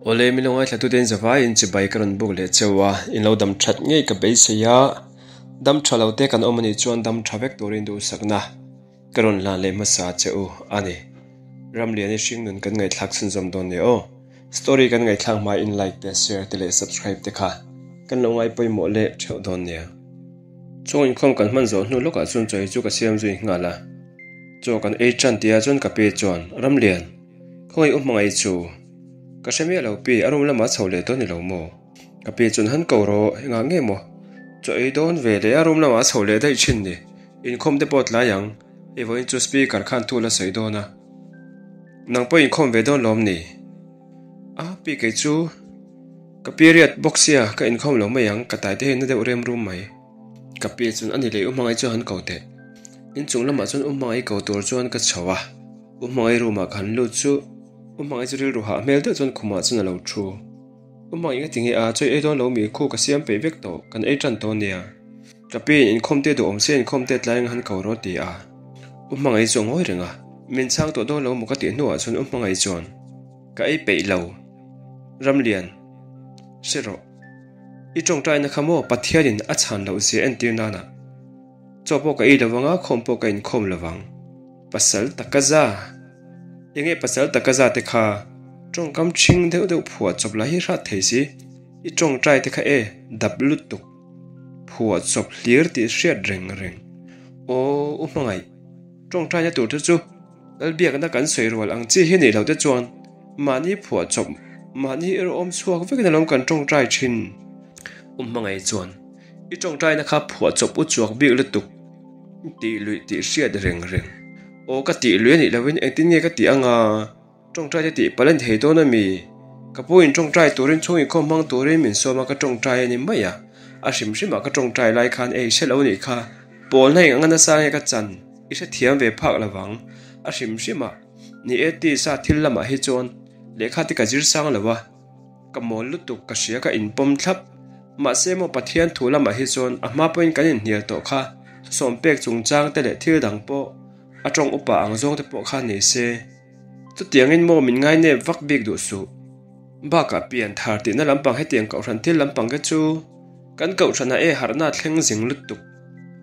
Awle min lo ngaithlatute in zavai in chibai ka rawn buk leh cheu a, in lo dam that ngei ka beisei a, dam tha lo te kan awm anih chuan dam tha vek turin duhsakna ka rawn hlan leh hmasa che u a ni. Ramliani hringnun kan ngaihthlak chhunzawm dawn nia aw. Story kan ngaihthlak hma in like te share te leh subscribe te kha kan lo ngai pawimawh leh theuh dawn nia. Chung inkhawm kan hman zawh hnu lawkah chuan chaw hi chu ka siam zui nghal a. Chaw kan ei tan tihah chuan ka pi chuan, Ramlian, khawngaih u hmangaih chu. Ka hre miah lo pi, a room lamah chho leh dawn ni lo maw? Ka pi chuan han ko rawh, engah nge maw? Chaw ei dawn ve leh a room lamah chho leh daih thin ni. Inkhawm te pawh tlai ang, hei vawiin chu speaker khan thu la sawi dawn a. Nang pawh inkhawm ve dawn lawm ni? A, pi kei chu ka period bawk sia, ka inkhawm lo mai ang, ka tai te hian na deuh rem rum mai. Ka pi chuan a ni leh U Hmangaih chu han ko teh. Inchung lamah chuan U Hmangaih ko tur chuan ka chho a, U Hmangaih room ah ka han lut chu U Hmangaih chu rilru hah hmel deuh chuan khumah chuan a lo thu. U Hmangaih ka ti nge a, chawi ei dawn lo mi khu ka siam peih vek tawh, kan ei tan tawh nia. Ka pi in inkhawm te duh awm se inkhawm te tlai ang han ko rawh ti a. U Hmangaih chu a ngawi reng a, min chhang tawh dawn lo maw ka tih hnuah chuan U Hmangaih chuan ka ei peih lo. Ramlian, hre rawh. I tawngtaina kha maw Pathianin a chhan loh zia entir nana chaw pawh ka ei lo vang a, khawm pawh ka inkhawm lo vang. Pasal takaza Enge pasal takaza te kha tawngkam ṭhing deuh deuh phuah chawp lah hi hrat thei si. I tawngtai te kha e dap lutuk phuah chawp hlir tih hriat reng reng. Aw u hmangaih tawngtaina tur te chu Lalbiakna kan sawi rual ang chi hi nih loh te chuan mahni phuahchawp, mahni erawh awm chhuak vekin alawm kan tawngtai thin. U hmangaih chuan, I tawngtaina kha phuahchawp u chuak bik lutuk tih luih tih hriat reng reng. Aw ka tih lui a nih lohin engtin nge ka tih anga tawngtai te tih palh a ni thei dawn a mi? Ka pu in tawngtai turin chhung inkhawm hmang turin min sawm a ka tawngtai a ni mai a, a hrim hrimah ka tawngtai lai khan ei hre lo nih kha pawlna eng anga nasa nge ka chan? I hrethiam ve phak lo vang. A hrim hrim a, ni e tisa thil lamah hi chuan lehkha te ka zir sang lo a, ka mawl lutuk ka hria ka inpawm thlap. Mahse maw Pathian thu lamah hi chuan a hma pawhin kan inhnial tawh kha, thusawm pek chungchang te leh thil dang pawh a tawng upa ang zawng te pawh kha nei se. Chutiangin maw min ngainep vak bik duh suh. Bakah pian thar tihna lampang hetiang kohhran thil lampang te chu kan kohhranah e harhna thleng zing lutuk.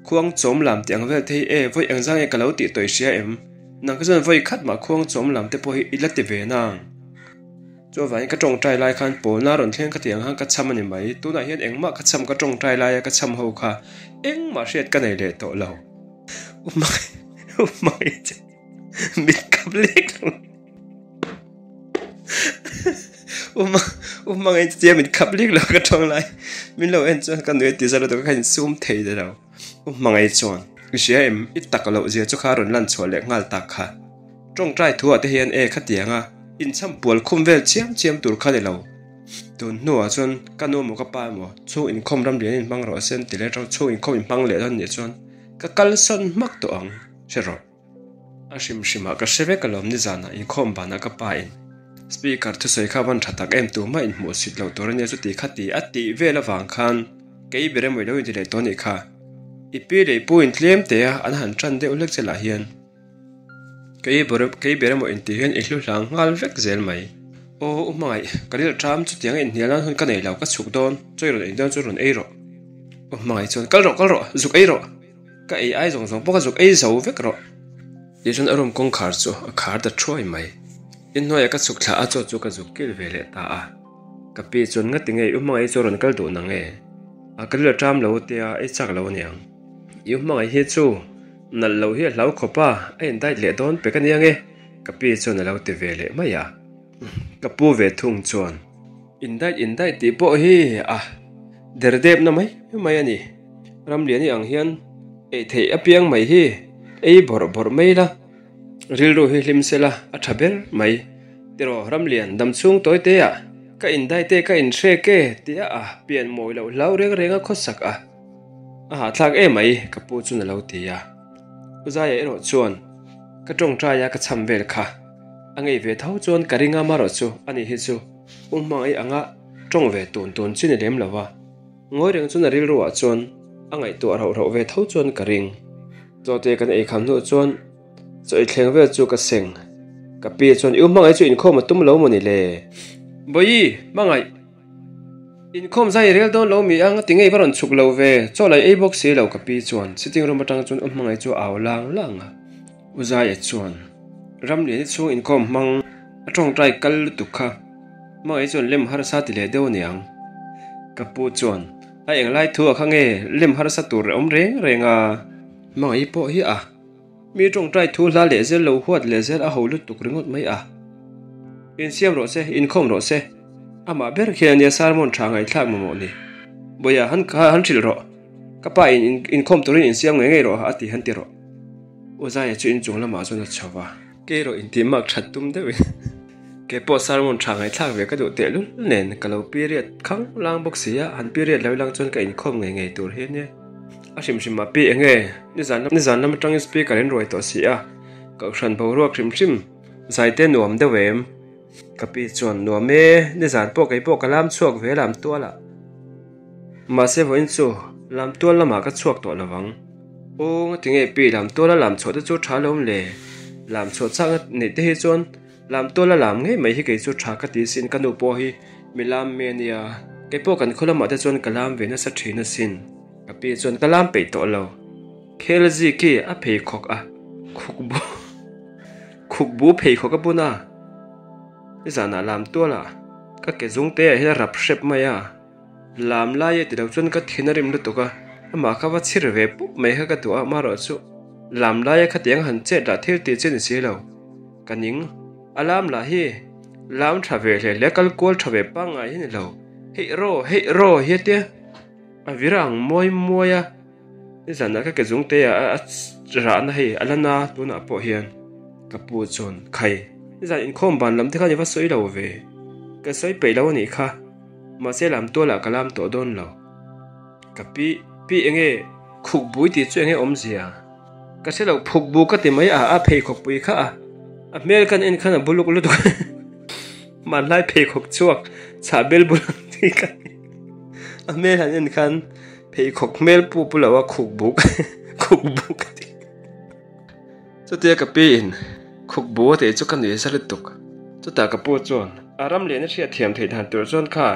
Khuang chawm lam tih ang vel te hi e vawi eng zang nge ka lo tih tawih hria em? Nang kha chuan vawi khat mah khuang chawm lam te pawh hi i la ti ve nang. Chuvangin ka tawngtai lai khan pawlna rawn thleng ka tih ang khan ka cham a ni mai. Tunah hian engmah ka cham ka tawngtai laia ka cham ho kha engmah hriat ka nei leh tawh lo. Umai umai che mit kap lek lo. Uma uma ngai tia min khap lik lo ka tawng lai min lo en chuan ka nui ti zalo ka khan sum thei de lo uma ngai chuan i hria em i tak loh zia chu kha rawn lan chhuah leh nghal tak kha tawngtai thu ah te hian e khatianga inchham pual khum vel chiam chiam tur kha ni lo tun hnuah chuan ka nu emaw ka pa emaw chhung inkhawm ram lian in hmang rawh se an ti leh tawng chhung inkhawm in hmang leh dawn nih chuan ka kalsawn hmak tawh ang hre rawh. A hrim hrimah ka hre vek alawm nizanah inkhawm banah ka pa in speaker thusawi kha van tha tak em tumah in hmuh sit loh tur ania chuti kha ti a tih vel avang khan kei ber emaw ilo inti leh tawh anih kha i pi leh i pu in tlem teh a an han tan deuh hlek che lah hian kei ber kei ber emaw intih hian i hlu hlang nghal vek zel mai aw u hmangaih ka ril ṭam chutiang a inhnial nan hun ka nei lo ka chhuk dawn chaw i rawn ei dawn chu rawn ei rawh u hmangaih chuan kal rawh kal rawh zuk ei rawh. Ka ei ai zawng zawng pawh ka zuk ei zo vek rawh. Tichuan a room kawngkhar chu a khar ta thuai mai. Inhnuaiah ka chhuk thla a chaw chu ka zuk kil ve leh ta a. Ka pi chuan ngati nge i u hmangaih chu a rawn kal duh nang e? A ka ril a ṭam lo tia ei chak lo aniang. I u hmangaih hi chu nalh loh hi a hlau khawp a, a indait leh dawn pek aniang e, ka pi chuan a lo ti ve leh mai a. Ka pu ve thung chuan. Indait indait tih pawh hi a derdepna mai mai a ni. Ramliani ang hian ei theih apiang mai hi ei bawrh bawrh mai la, rilru hi hlim se la a tha ber mai. Tiraw Ramlian dam chhung tawi te ah ka indai te ka inhrek e tia a pian mawi loh hlau reng reng a khawsak a, a hahthlak em mai ka pu chuan a lo ti a. U Zaia erawh chuan ka tawngtai a ka cham vel kha a ngei ve tho chuan ka ring a marawh chu ani hi chu u hmangaih anga tawng ve tun tun chi ni lem lo a. Ngawi reng chuan a rilruah chuan a ngaihtuah rauh rauh ve tho chuan ka ring. Chawte kan ei kham hnuah chuan chaw ei thleng vel chu ka seng. Ka pi chuan, I u hmangaih chu inkhawm a tum lo maw ni le? Bawihi, hmangaih. Inkhawm zai i rel dawn lo mi a, ngati ngei va rawn chhuk lo ve, chaw lai ei bawk si lo ka pi chuan sitting room atang chuan u hmangaih chu a au lang lang a. U Zaia chuan, Ramliani chhung inkhawm hmang a tawngtai kal lutuk kha, hmangaih chuan lem harsa ti leh deuh aniang. Ka pu chuan, A englai thu a kha nge lem harsa tur a awm reng reng a? Hmangaih pawh hi a. Mi tawngtai thu hla leh zel lo huat leh zel a ho lutuk ringawt mai a. Insiam rawh se, inkhawm rawh se. Amah ber khian ania sermon tha ngaihthlak mamawh ni. Bawiha han han hrilh rawh. Ka pa in inkhawm turin insiam ngei ngei rawh a ti han ti rawh. U Zaia chu inchung lamah chuan a chho va. Kei erawh intih mak that tum deuhin kei pawh sermon tha ngaihthlak ve ka duh tehlul nen ka lo period khang lang bawk si a, han period lo lang chuan ka inkhawm ngei ngei tur hi ania. A hrim hrim ah pi enge nizan nizan lam atangin speaker in ruai tawh si a, kohhran boruak hrim hrim zai te nuam deuh em? Ka pi chuan nuam e, nizan pawh kei pawh ka lam chhuak ve lam tual ah. Mahse vawiin chu lam tual lamah ka chhuak tawh lo vang. Aw ngati nge pi lam tuala lam chhuah te chu tha lo awm le? Lam chhuah chak neih te hi chuan Lam tuala lam ngei mai hi kei chu tha ka ti sin, ka nu pawh hi mi lam mi a nia, kei pawh kan khaw lamah te chuan ka lam ve nasa thin asin, ka pi chuan ka lam peih tawh lo. Khel zik hi a pheikhawk a, khuk bu khuk bu pheikhawk a bun a, nizanah lam tualah ka ke zung te ah hian a rap hrep mai a. Lam lai e tilo chuan ka thin a rim lutuk a, amah kha va chhir ve pup mai kha ka duh a, amaherawhchu lam laia khatiang han chet lah thil tih chi a ni si lo. Ka ning, a lam lah hi lam tha ve hle hle kal kual tha ve pangngai hi a ni lo, heih raw heih raw hi a tia a vir ang muai muai a. Nizanah ka ke zung te ah a rahna hei a la na tunah pawh hian ka pu chuan khai nizan inkhawm ban lam te khan i va sawi lo ve ka sawi peih lo a nih kha mahse lam tualah ka lam tawh dawn lo ka pi pi enge khuk bui tih chu enge awmzia ka hre lo phuk bu ka ti mai a a pheikhawk pui kha a a hmel kan en khan a buluk lutuk hmanlai pheikhawk chhuak chhah bel bul ang chi kha a hmel han en khan. Pheikhawk hmel pu pu lo a khuk buk khuk buk a ti. Chutia ka pi in khuk bu a tih chu ka nuih za lutuk. Chutah ka pu chuan a ram lian a hriat thiam theih dan tur chuan kha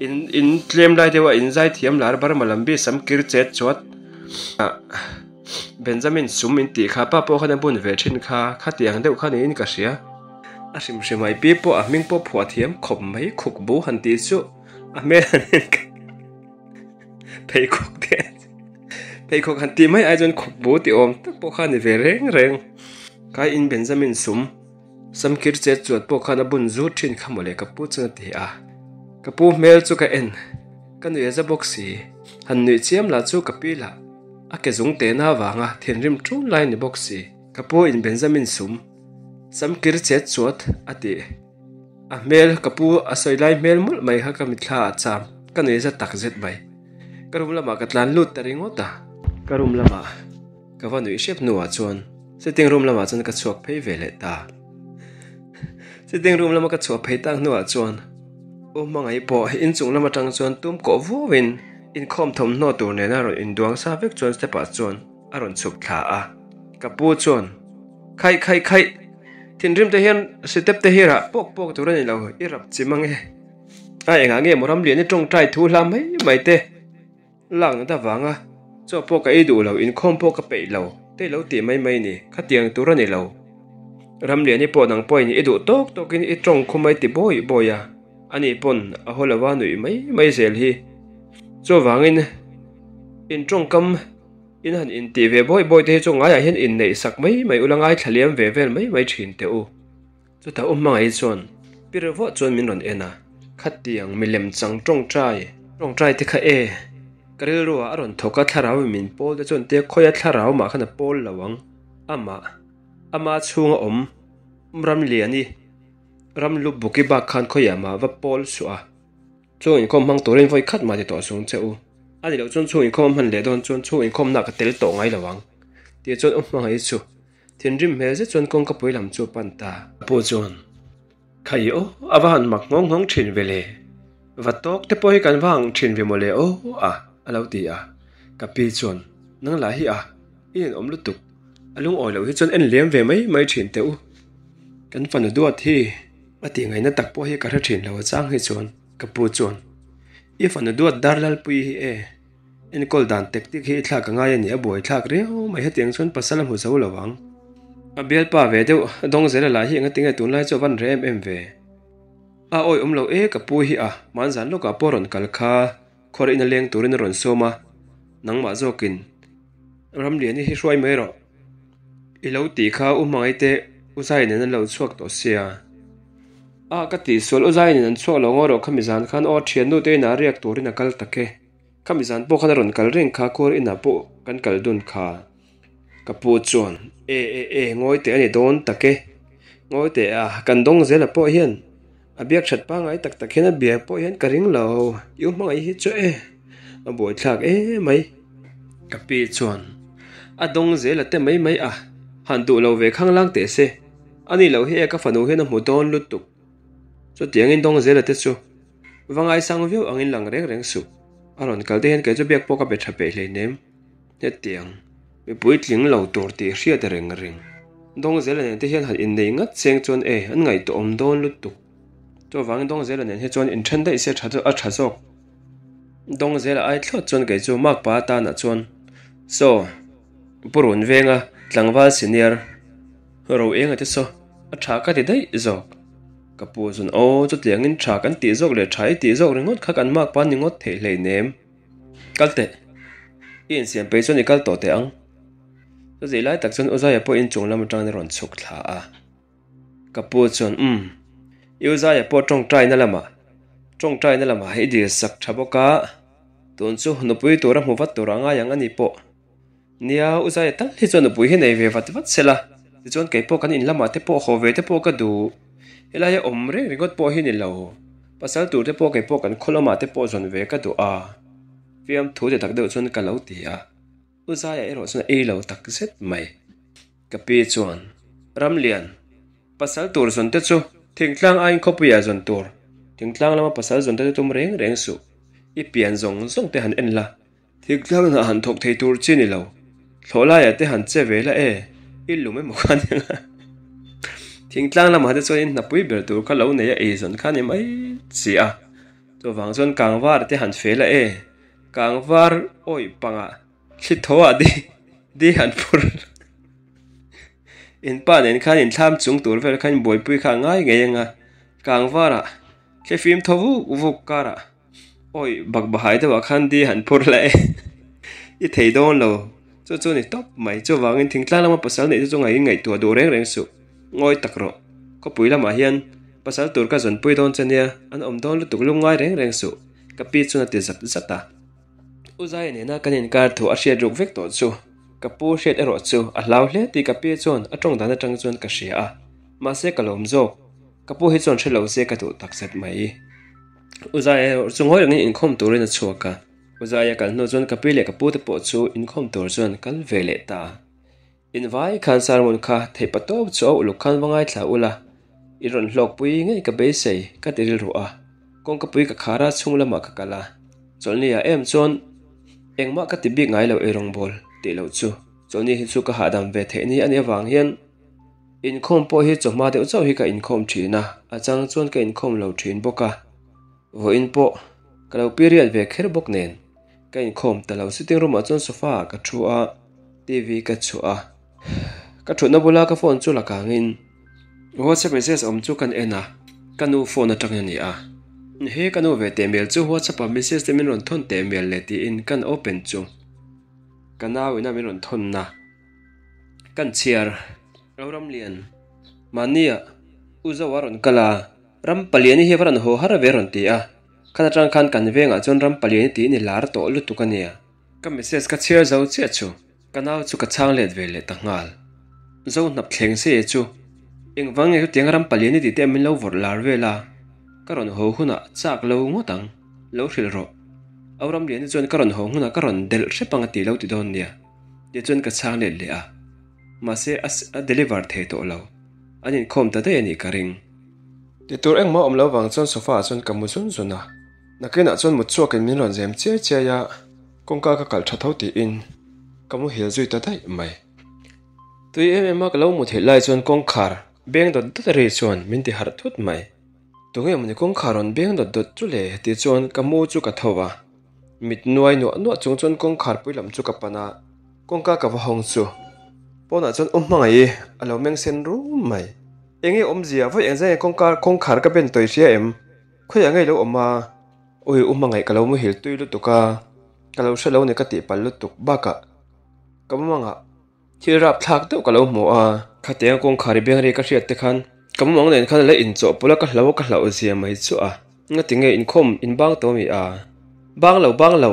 in in tlem lai deuh a in zai thiam lar Burma lam bi sam kir chet chuat Benjamin sum in tih kha pa pawh khan a bun ve thin kha khatiang deuh kha niin ka hria. A hrim hrim ai pi pawh a hming pawh phuah thiam khawp mai khuk bu han tih chu a hmel han en kha. Pheikhawk te pheikhawk han tih mai ai chuan khuk bu tih awm tak pawh kha a ni ve reng reng. Kai in Benjamin sum samkir chet chuat pawh khan a bun zut thin kha mawle ka pu chuan a ti a. Ka pu hmel chu ka en ka nuih a za bawk si. Han nuih chiam lah chu ka pi lah a ke zung tehna avanga thinrim ṭun lai a ni bawk si. Ka pu in Benjamin sum samkir chet chuat a ti. A hmel ka pu a sawi lai hmel mawlh mai kha ka mitthla ah cham ka nei za tak zet mai. Ka room lamah ka tlan lut ta ringawt a. Ka room lamah ka va nuih hrep hnuah chuan sitting room lamah chuan ka chhuak phei ve leh ta. Sitting room lama ka chhuah phei tak hnuah chuan U Hmangaih pawh inchung lam atang chuan tum kawh vuauin inkhawm thawmhnaw tur nena rawn induang sa vek chuan step ah chuan a rawn chhuk thla a. Ka pu chuan Khaih khaih khaih! Thinrim te hian sitep te hi rah pawk pawk tur a ni lo, i rap chi mang e. A engah nge maw Ramlian i tawngtai thu hla mai mai te lak nat avanga chaw pawh ka ei duh lo, inkhawm pawh ka peih lo te lo tih mai mai ni, khatiang tur a ni lo. Ramlian i pawh nang pawhin i duh tawk tawkin i tawng khum a i ti bawi bawi a, ani pawn a haw lova nuih mai mai zel hi. Chuvangin in tawngkam. In han intih ve bawi bawi te hi chu ngaiah hian inneih sak mai mai ula ngaithla liam ve vel mai mai thin teh u. Chutah u hmangaih chuan pi reuh chuan min rawn en a, khatiang milem chang tawngtai tawngtai te kha e, ka rilru ah a rawn thawk a thlarau in min pawl te chuan tia khawia thlarau mah khan a pawl lo ang, amah ama chhunga awm Ramliani Ramlubuki bak khan khawiah mah va pawl suh a. Chung inkhawm hmang turin vawi khat mah ti tawh sung che u. A ni loh chuan chung inkhawm a hman leh dawn chuan chung inkhawmna ka tel tawh ngai lo ang. Tih chuan u hmangaih chu thinrim hmel zet chuan kawngka pui lam chu a pan ta. A pu chuan, Khai aw, a va han mak nghawng nghawng thin ve le. Va tawk te pawh hi kan va ang thin ve mawle aw a, a lo ti a. Ka pi chuan, Nang lah hi a, i ninawm lutuk. A lungawi loh hi chuan en liam ve mai mai thin teh u. Kan fanu duat hi a tih ngaihna tak pawh hi ka hre thin lo a chang hi chuan ka pu chuan i fanu duat dar lalpui hi e enkawl dan tactic hi i thlak a ngai a ni a buai thlak riau mai hetiang chuan pasal a hmu zo lo ang. A bialpa ve deuh a dawng zel a lah hi engatinge tunlai chu a van reh em em ve. A awi awm lo e ka pu hi a hmanzan lawkah pawh rawn kal kha Khawr ina leng turin a rawn sawm a, nangmah zawkin Ramliani hi hruai mai rawh. I lo tih kha U Hmangaihte U Zai nen an lo chhuak tawh sia. A ka tih sual U Zai nen an chhuak lo ngaw rawh khami zan khan aw thiannu te inah riak turin a kal tak e. Khami zan pawh khan a rawn kal reng kha khawr inah pawh kan kal dun kha. Ka pu chuan E e e ngawi teh a ni dawn tak e. Ngawi teh a kan dawng zela pawh hian A biak that pangngai tak tak hian a bia pawh hian ka ring lo, i u hmangaih hi chu e, a buaithlak e mai. Ka pi chuan a dawng zel a te mai mai a, han duh lo ve khang lang teh se, a ni loh hi e ka fanu hian a hmu dawn lutuk. Chutiangin dawng zel a te chu va ngaisang viau angin lang reng reng suh, a rawn kal te hian kei chu biak pawh ka be tha peih hleinem. Hetiang, mi puitling lo tur tih hriat reng reng. Dawngzela nen te hian han innei ngat cheng chuan e, an ngaihtuahawm dawn lutuk. Chuvangin Dawngzela nen hi chuan inthen daih se tha a tha zawk. Dawngzela ai thlawt chuan kei chu Makpa atanah chuan Saw, Pu Run Venga tlangval senior ro enga te saw a tha ka ti daih zawk. Ka pu chuan aw chutiangin tha kan tih zawk leh tha i tih zawk ringawt kha kan Makpa ni ngawt theih hleinem. Kal teh. I insiam peih chuan i kal tawh teh ang. Chuzei lai tak chuan Uzaia pawh inchung lam atangin a rawn chhuk thla a. Ka pu chuan, Umm. I Uzaia pawh tawngtaina lamah, tawngtaina lamah i dil sak tha bawk a, tun chu nupui tura hmu vat tur a ngai ang a ni pawh. Nia, Uzaia tal hi chuan nupui hi nei ve vat vat se la, tichuan kei pawh kan in lamah te pawh haw ve te pawh ka duh. Helaia awm reng ringawt pawh hi ni lo, pasal tur te pawh kei pawh kan khaw lamah te pawh zawn ve ka duh a, fiamthu ti tak deuh chuan ka lo ti a. Uzaia erawh chuan a ei lo tak zet mai. Ka pi chuan, Ramlian, pasal tur zawn te chu thingtlang aiin khawpuiah zawn tur, thingtlang lama pasal zawn te chu tum reng reng suh, i pian zawng zawng te han en la, Thingtlang hnah han thawk thei tur chi ni lo. Thlawh laiah te han che ve la e, i lum emaw kha nia nga. Thingtlang lamah te chuan in hnapui ber tur kha lo nei a eizawn kha ni mai si a. Chuvang chuan kangvar te han fe la e, kangvar awih pangah thli tho ah di di han phur la. In pa nen khan in thlam chung tur vel khan in buaipui kha a ngai ngei anga, kangvar ah thli fim tho vuk vuk karah. Awi bak bahai deuhah khan di han phur la e, i thei dawn lo, chu chu ni tawp mai, chuvangin thingtlang lama pasal neih chu chu ngaiin ngaihtuah duh reng reng suh, ngawi tak rawh, khawpui lamah hian pasal tur ka zawnpui dawn che nia, an awm dawn lutuk lungngai reng reng suh, ka pi chuan a ti zat zat a. U Zaia nena kan inkar thu a hriat ruk vek tawh chu, ka pu hriat erawh chu a hlau hle tih ka pi chuan a tawng dan atang chuan ka hria a, mahse ka lawm zawk, ka pu hi chuan hre lo se ka duh takzet mai. U Zaia erawh chu ngawi rengin inkhawm turin a chhuak a, U Zaia kal hnu chuan ka pi leh ka pute pawh chu inkhawm tur chuan kal ve leh ta. Invai khan sermon kha theih pa tawp chu a uluk khan va ngaithla ula, i rawn hlawkpui ngei ka beisei ka ti rilru a, kawngkapui ka khar a chhung lamah ka kal a, chawlhni ah em chuan engmah ka ti bik ngai lo eirawngbawl tih loh chu chawlhni hi chu ka hahdam ve theih ni a nih avang hian Inkhawm pawh hi chawhma deuh chauh hi ka inkhawm thin a, a chang chuan ka inkhawm lo thin bawk a. Vawiin pawh ka lo period ve kher bawk nen ka inkhawm ta lo. Sitting room ah chuan sofa ah ka thu a, TV ka chhuah a. Ka thutna bula ka phone chu la kangin WhatsApp message awm chu kan en a, ka nu phone atangin a ni a. He ka nu ve teh mial chu WhatsApp ah message te min rawn thawn teh mial le tiin kan open chu ka nau ina min rawn thawn a. Kan chhiar lo ram lian mahnia u zo a rawn kal a, ram paliani hi a va rawn haw har ve a rawn ti a, khat atang khan kan vengah chuan ram paliani tih ni lar tawh lutuk a nia. Ka message ka chhiar zo chiah chu ka nau chu ka chhang let ve leh ta nghal. Zo hnap thleng se chu engvang nge chutiang ram paliani tih te min lo vawrh lar vel a, ka rawn haw hunah chak lo ngawt ang, lo hrilh rawh. Au ram liani chuan ka rawn haw hunah ka rawn delh hrep ang a ti lo ti dawn nia. Tichuan ka chhang let leh a, mahse a deliver thei tawh lo. An inkhawm ta daih a nih ka ring. Ti tur engmah awm lo vang chuan sofa ah chuan ka mu zun zun a, nakinah chuan mut chhuakin min rawn zem chiai chiai a, kawngka ka kalh tha tho tiin ka muhil zui ta daih mai. Tui em em a ka lo mu theih lai chuan kawngkhar. Beng dawt dawt a ri chuan min ti harh thut mai. Tunge mawni kawngkhar rawn beng dawt dawt chu le tih chuan ka mu chu ka tho a. Mit nuai nuah nuah chung chuan kawngkhar pui lam chu ka pan a, kawngka ka va hawng chu pawnah chuan u hmangaih i a lo meng sen rum mai. Enge awmzia vawi engzah nge kawngka kawngkhar ka ben tawi hria em? Khawiah ngei lo awm a? Ui u hmangaih ka lo muhil tui lutuk a, ka lo hre lo ni ka tih palh lutuk bakah ka mumangah Thil rap thlak deuh ka lo hmu a, khatiang kawngkhar i beng ri ka hriat te khan ka mumang nen khan a la inchawhpawlh a, ka hlau a, ka hlauh zia mai chu a. Ngati nge inkhawm inbang tawh mi a? Bang lo, bang lo!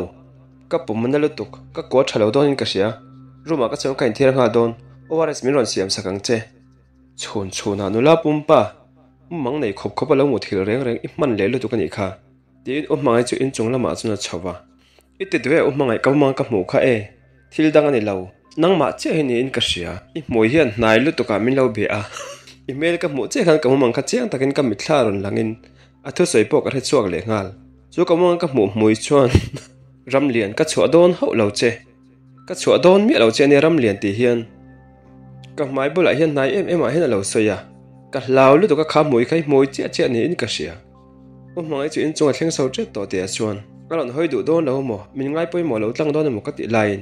Ka pum na lutuk, ka kua tha lo dawnin ka hria. Room ah ka chuan ka inthiar nghal dawn, ORS min rawn siam sak ang che. Chhun chhunah nula pumpa, mumang nei khawp khawp a lo muthilh reng reng i hman leh lutuk a nih kha, tiin u hmangaih chu inchung lamah chuan a chho va. I ti duh e u hmangaih ka hmang ka hmuh kha e, thil dang a ni lo, nangmah chiah hi niin ka hria. I hmui hian hnai lutukah min lo bia a, i hmel ka hmuh chiah khan ka hmumang kha chiang takin ka mitthla rawn langin a thusawi pawh ka hre chhuak leh nghal. Chu ka hmumang ka hmuh hmui chuan Ramlian ka chhuah dawn hauh lo che, ka chhuah dawn miah lo che ania Ramlian tih hian ka hmai bulah hian hnai em em ah hian a lo sawi a, ka hlau lutuk a kha hmui kha i hmui chiah chiah niin ka hria. U hmangaih chu inchung a thleng so tep tawh tih ah chuan a rawn hawi duh dawn lo maw, min ngai pawimawh lo tlang dawn emaw ka tih laiin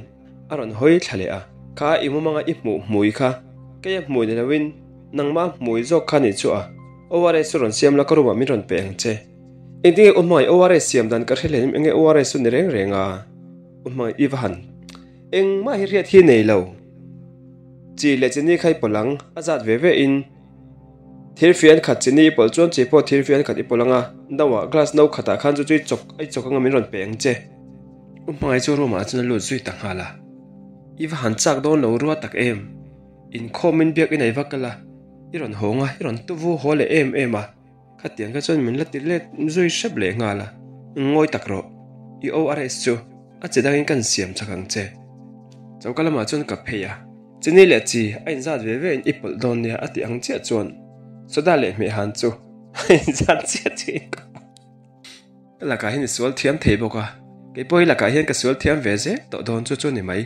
a rawn hawi thla leh a. Kha i mumanga i hmuh hmui kha kei a hmui ni loin nangmah hmui zawk kha nih chu a ORS chu rawn siam la ka room ah min rawn pe ang che. Engtin nge u hmangaih ORS siam dan ka hre hlenim enge ORS chu ni reng reng a u hmangaih i va han engmah hi hriat hi nei lo. Chi leh chini kha i pawlh ang a zat ve ve in. Thir fian khat chini i pawlh chuan chi pawh thir fian khat i pawlh ang a, no ah glass no khatah khan chu chu i chawk i chawk anga min rawn pe ang che. U hmangaih chu room ah chuan a lut zui ta nghal a, I va han chak dawn lo rua tak em? Inkhawmin biak i nei vak a la, i rawn hawng a, i rawn tuvu haw leh em em a. Khatiang kha chuan min la ti let zui hrep leh nghal a, Ngawi tak rawh, i ORS chu a che dangin kan siam chak ang che. Choka lamah chuan ka phei a, Chini leh chi a inzat ve ve in i pawlh dawn nia a ti ang chiah chuan soda leh hmehhan chu a inzat chiah chiah in ka pawlh. Ka lakah hian i sual thiam thei bawk a, kei pawh hi lakah hian ka sual thiam ve zel tawh dawn chu chu ni mai.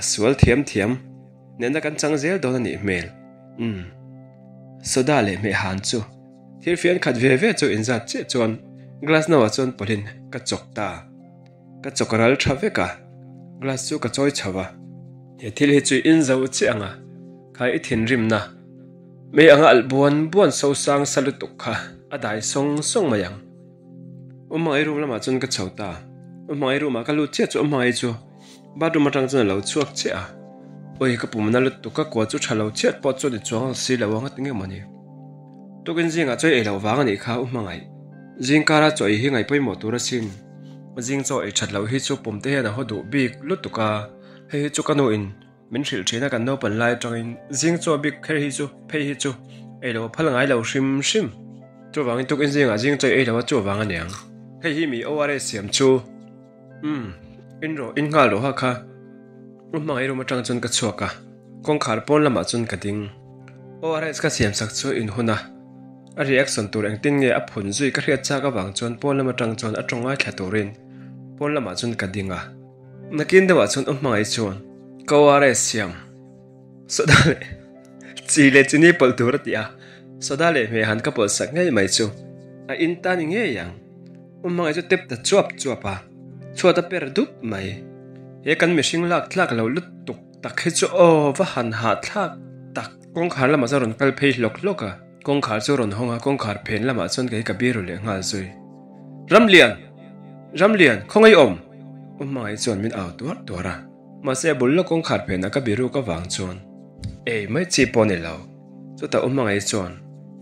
A sual thiam thiam nena kan chang zel dawn a nih hmel. Umm. Soda leh hmehhan chu thil fian khat ve ve chu inzat chiah chuan glass no ah chuan pawlhin ka chawk ta. Ka chawk ral tha vek a, glass chu ka chawi chho a. He thil hi chu in zo chiah ang a, kha i thinrimna. Mei anga alh buan buan so sang sa lutuk kha a dai sawng sawng mai ang. U Hmangaih room lamah chuan ka chho ta. U Hmangaih room ah ka lut chiah chu U Hmangaih chu bathroom atang chuan a lo chhuak chiah a. Ui ka pumna lutuk ka kua chu tha lo chiat pawh chuan i chuang si lo ang a ti nge mawni. Tukin zingah chawi ei loh vang a nih kha U Hmangaih. Zing kara chaw ei hi ngaih pawimawh tur asin. Zing chaw ei that loh hi chu pum te hian a haw duh bik lutuk a, hei hi chu ka nu in Min hrilh thin a kan naupan lai atangin zing chaw bik kher hi chu phei hi chu ei lo a phal ngai lo hrim hrim. Chuvangin tukin zingah zing chaw ei lo a chuvang a niang. Hei hi mi ORS siam chu umm in rawh in nghal rawh ha kha. U hmangaih room atang chuan ka chhuak a, kawngkhar pawn lamah chuan ka ding. ORS ka siam sak chu in hun a, a reaction tur engtin nge a phun zui ka hriat chak avang chuan pawn lam atang chuan a tawng ngaithla turin pawn lamah chuan ka ding a. Nakin deuhah chuan u hmangaih chuan ka ORS siam soda leh chi leh chini pawlh tur a ti a, soda leh hmeh han ka pawlh sak ngei mai chu a in ta ni ngei ang. U hmangaih chu tep ta chuap chuap a, chhuat a per dup mai. He kan mihring lak tlak lo lutuk tak hi chu aw va han hahthlak tak. Kawngkhar lamah chuan rawn kal phei hlawk hlawk a, kawngkhar chu rawn hawng a, kawngkhar phen lamah chuan kei ka biru leh nghal zui. Ramlian! Ramlian, khawngaih awm! U hmangaih chuan min au tuar tuar a, mahse a bul lawk kawngkhar phenah ka biruk avang chuan ei mai chi pawh a ni lo. Chutah U hmangaih chuan,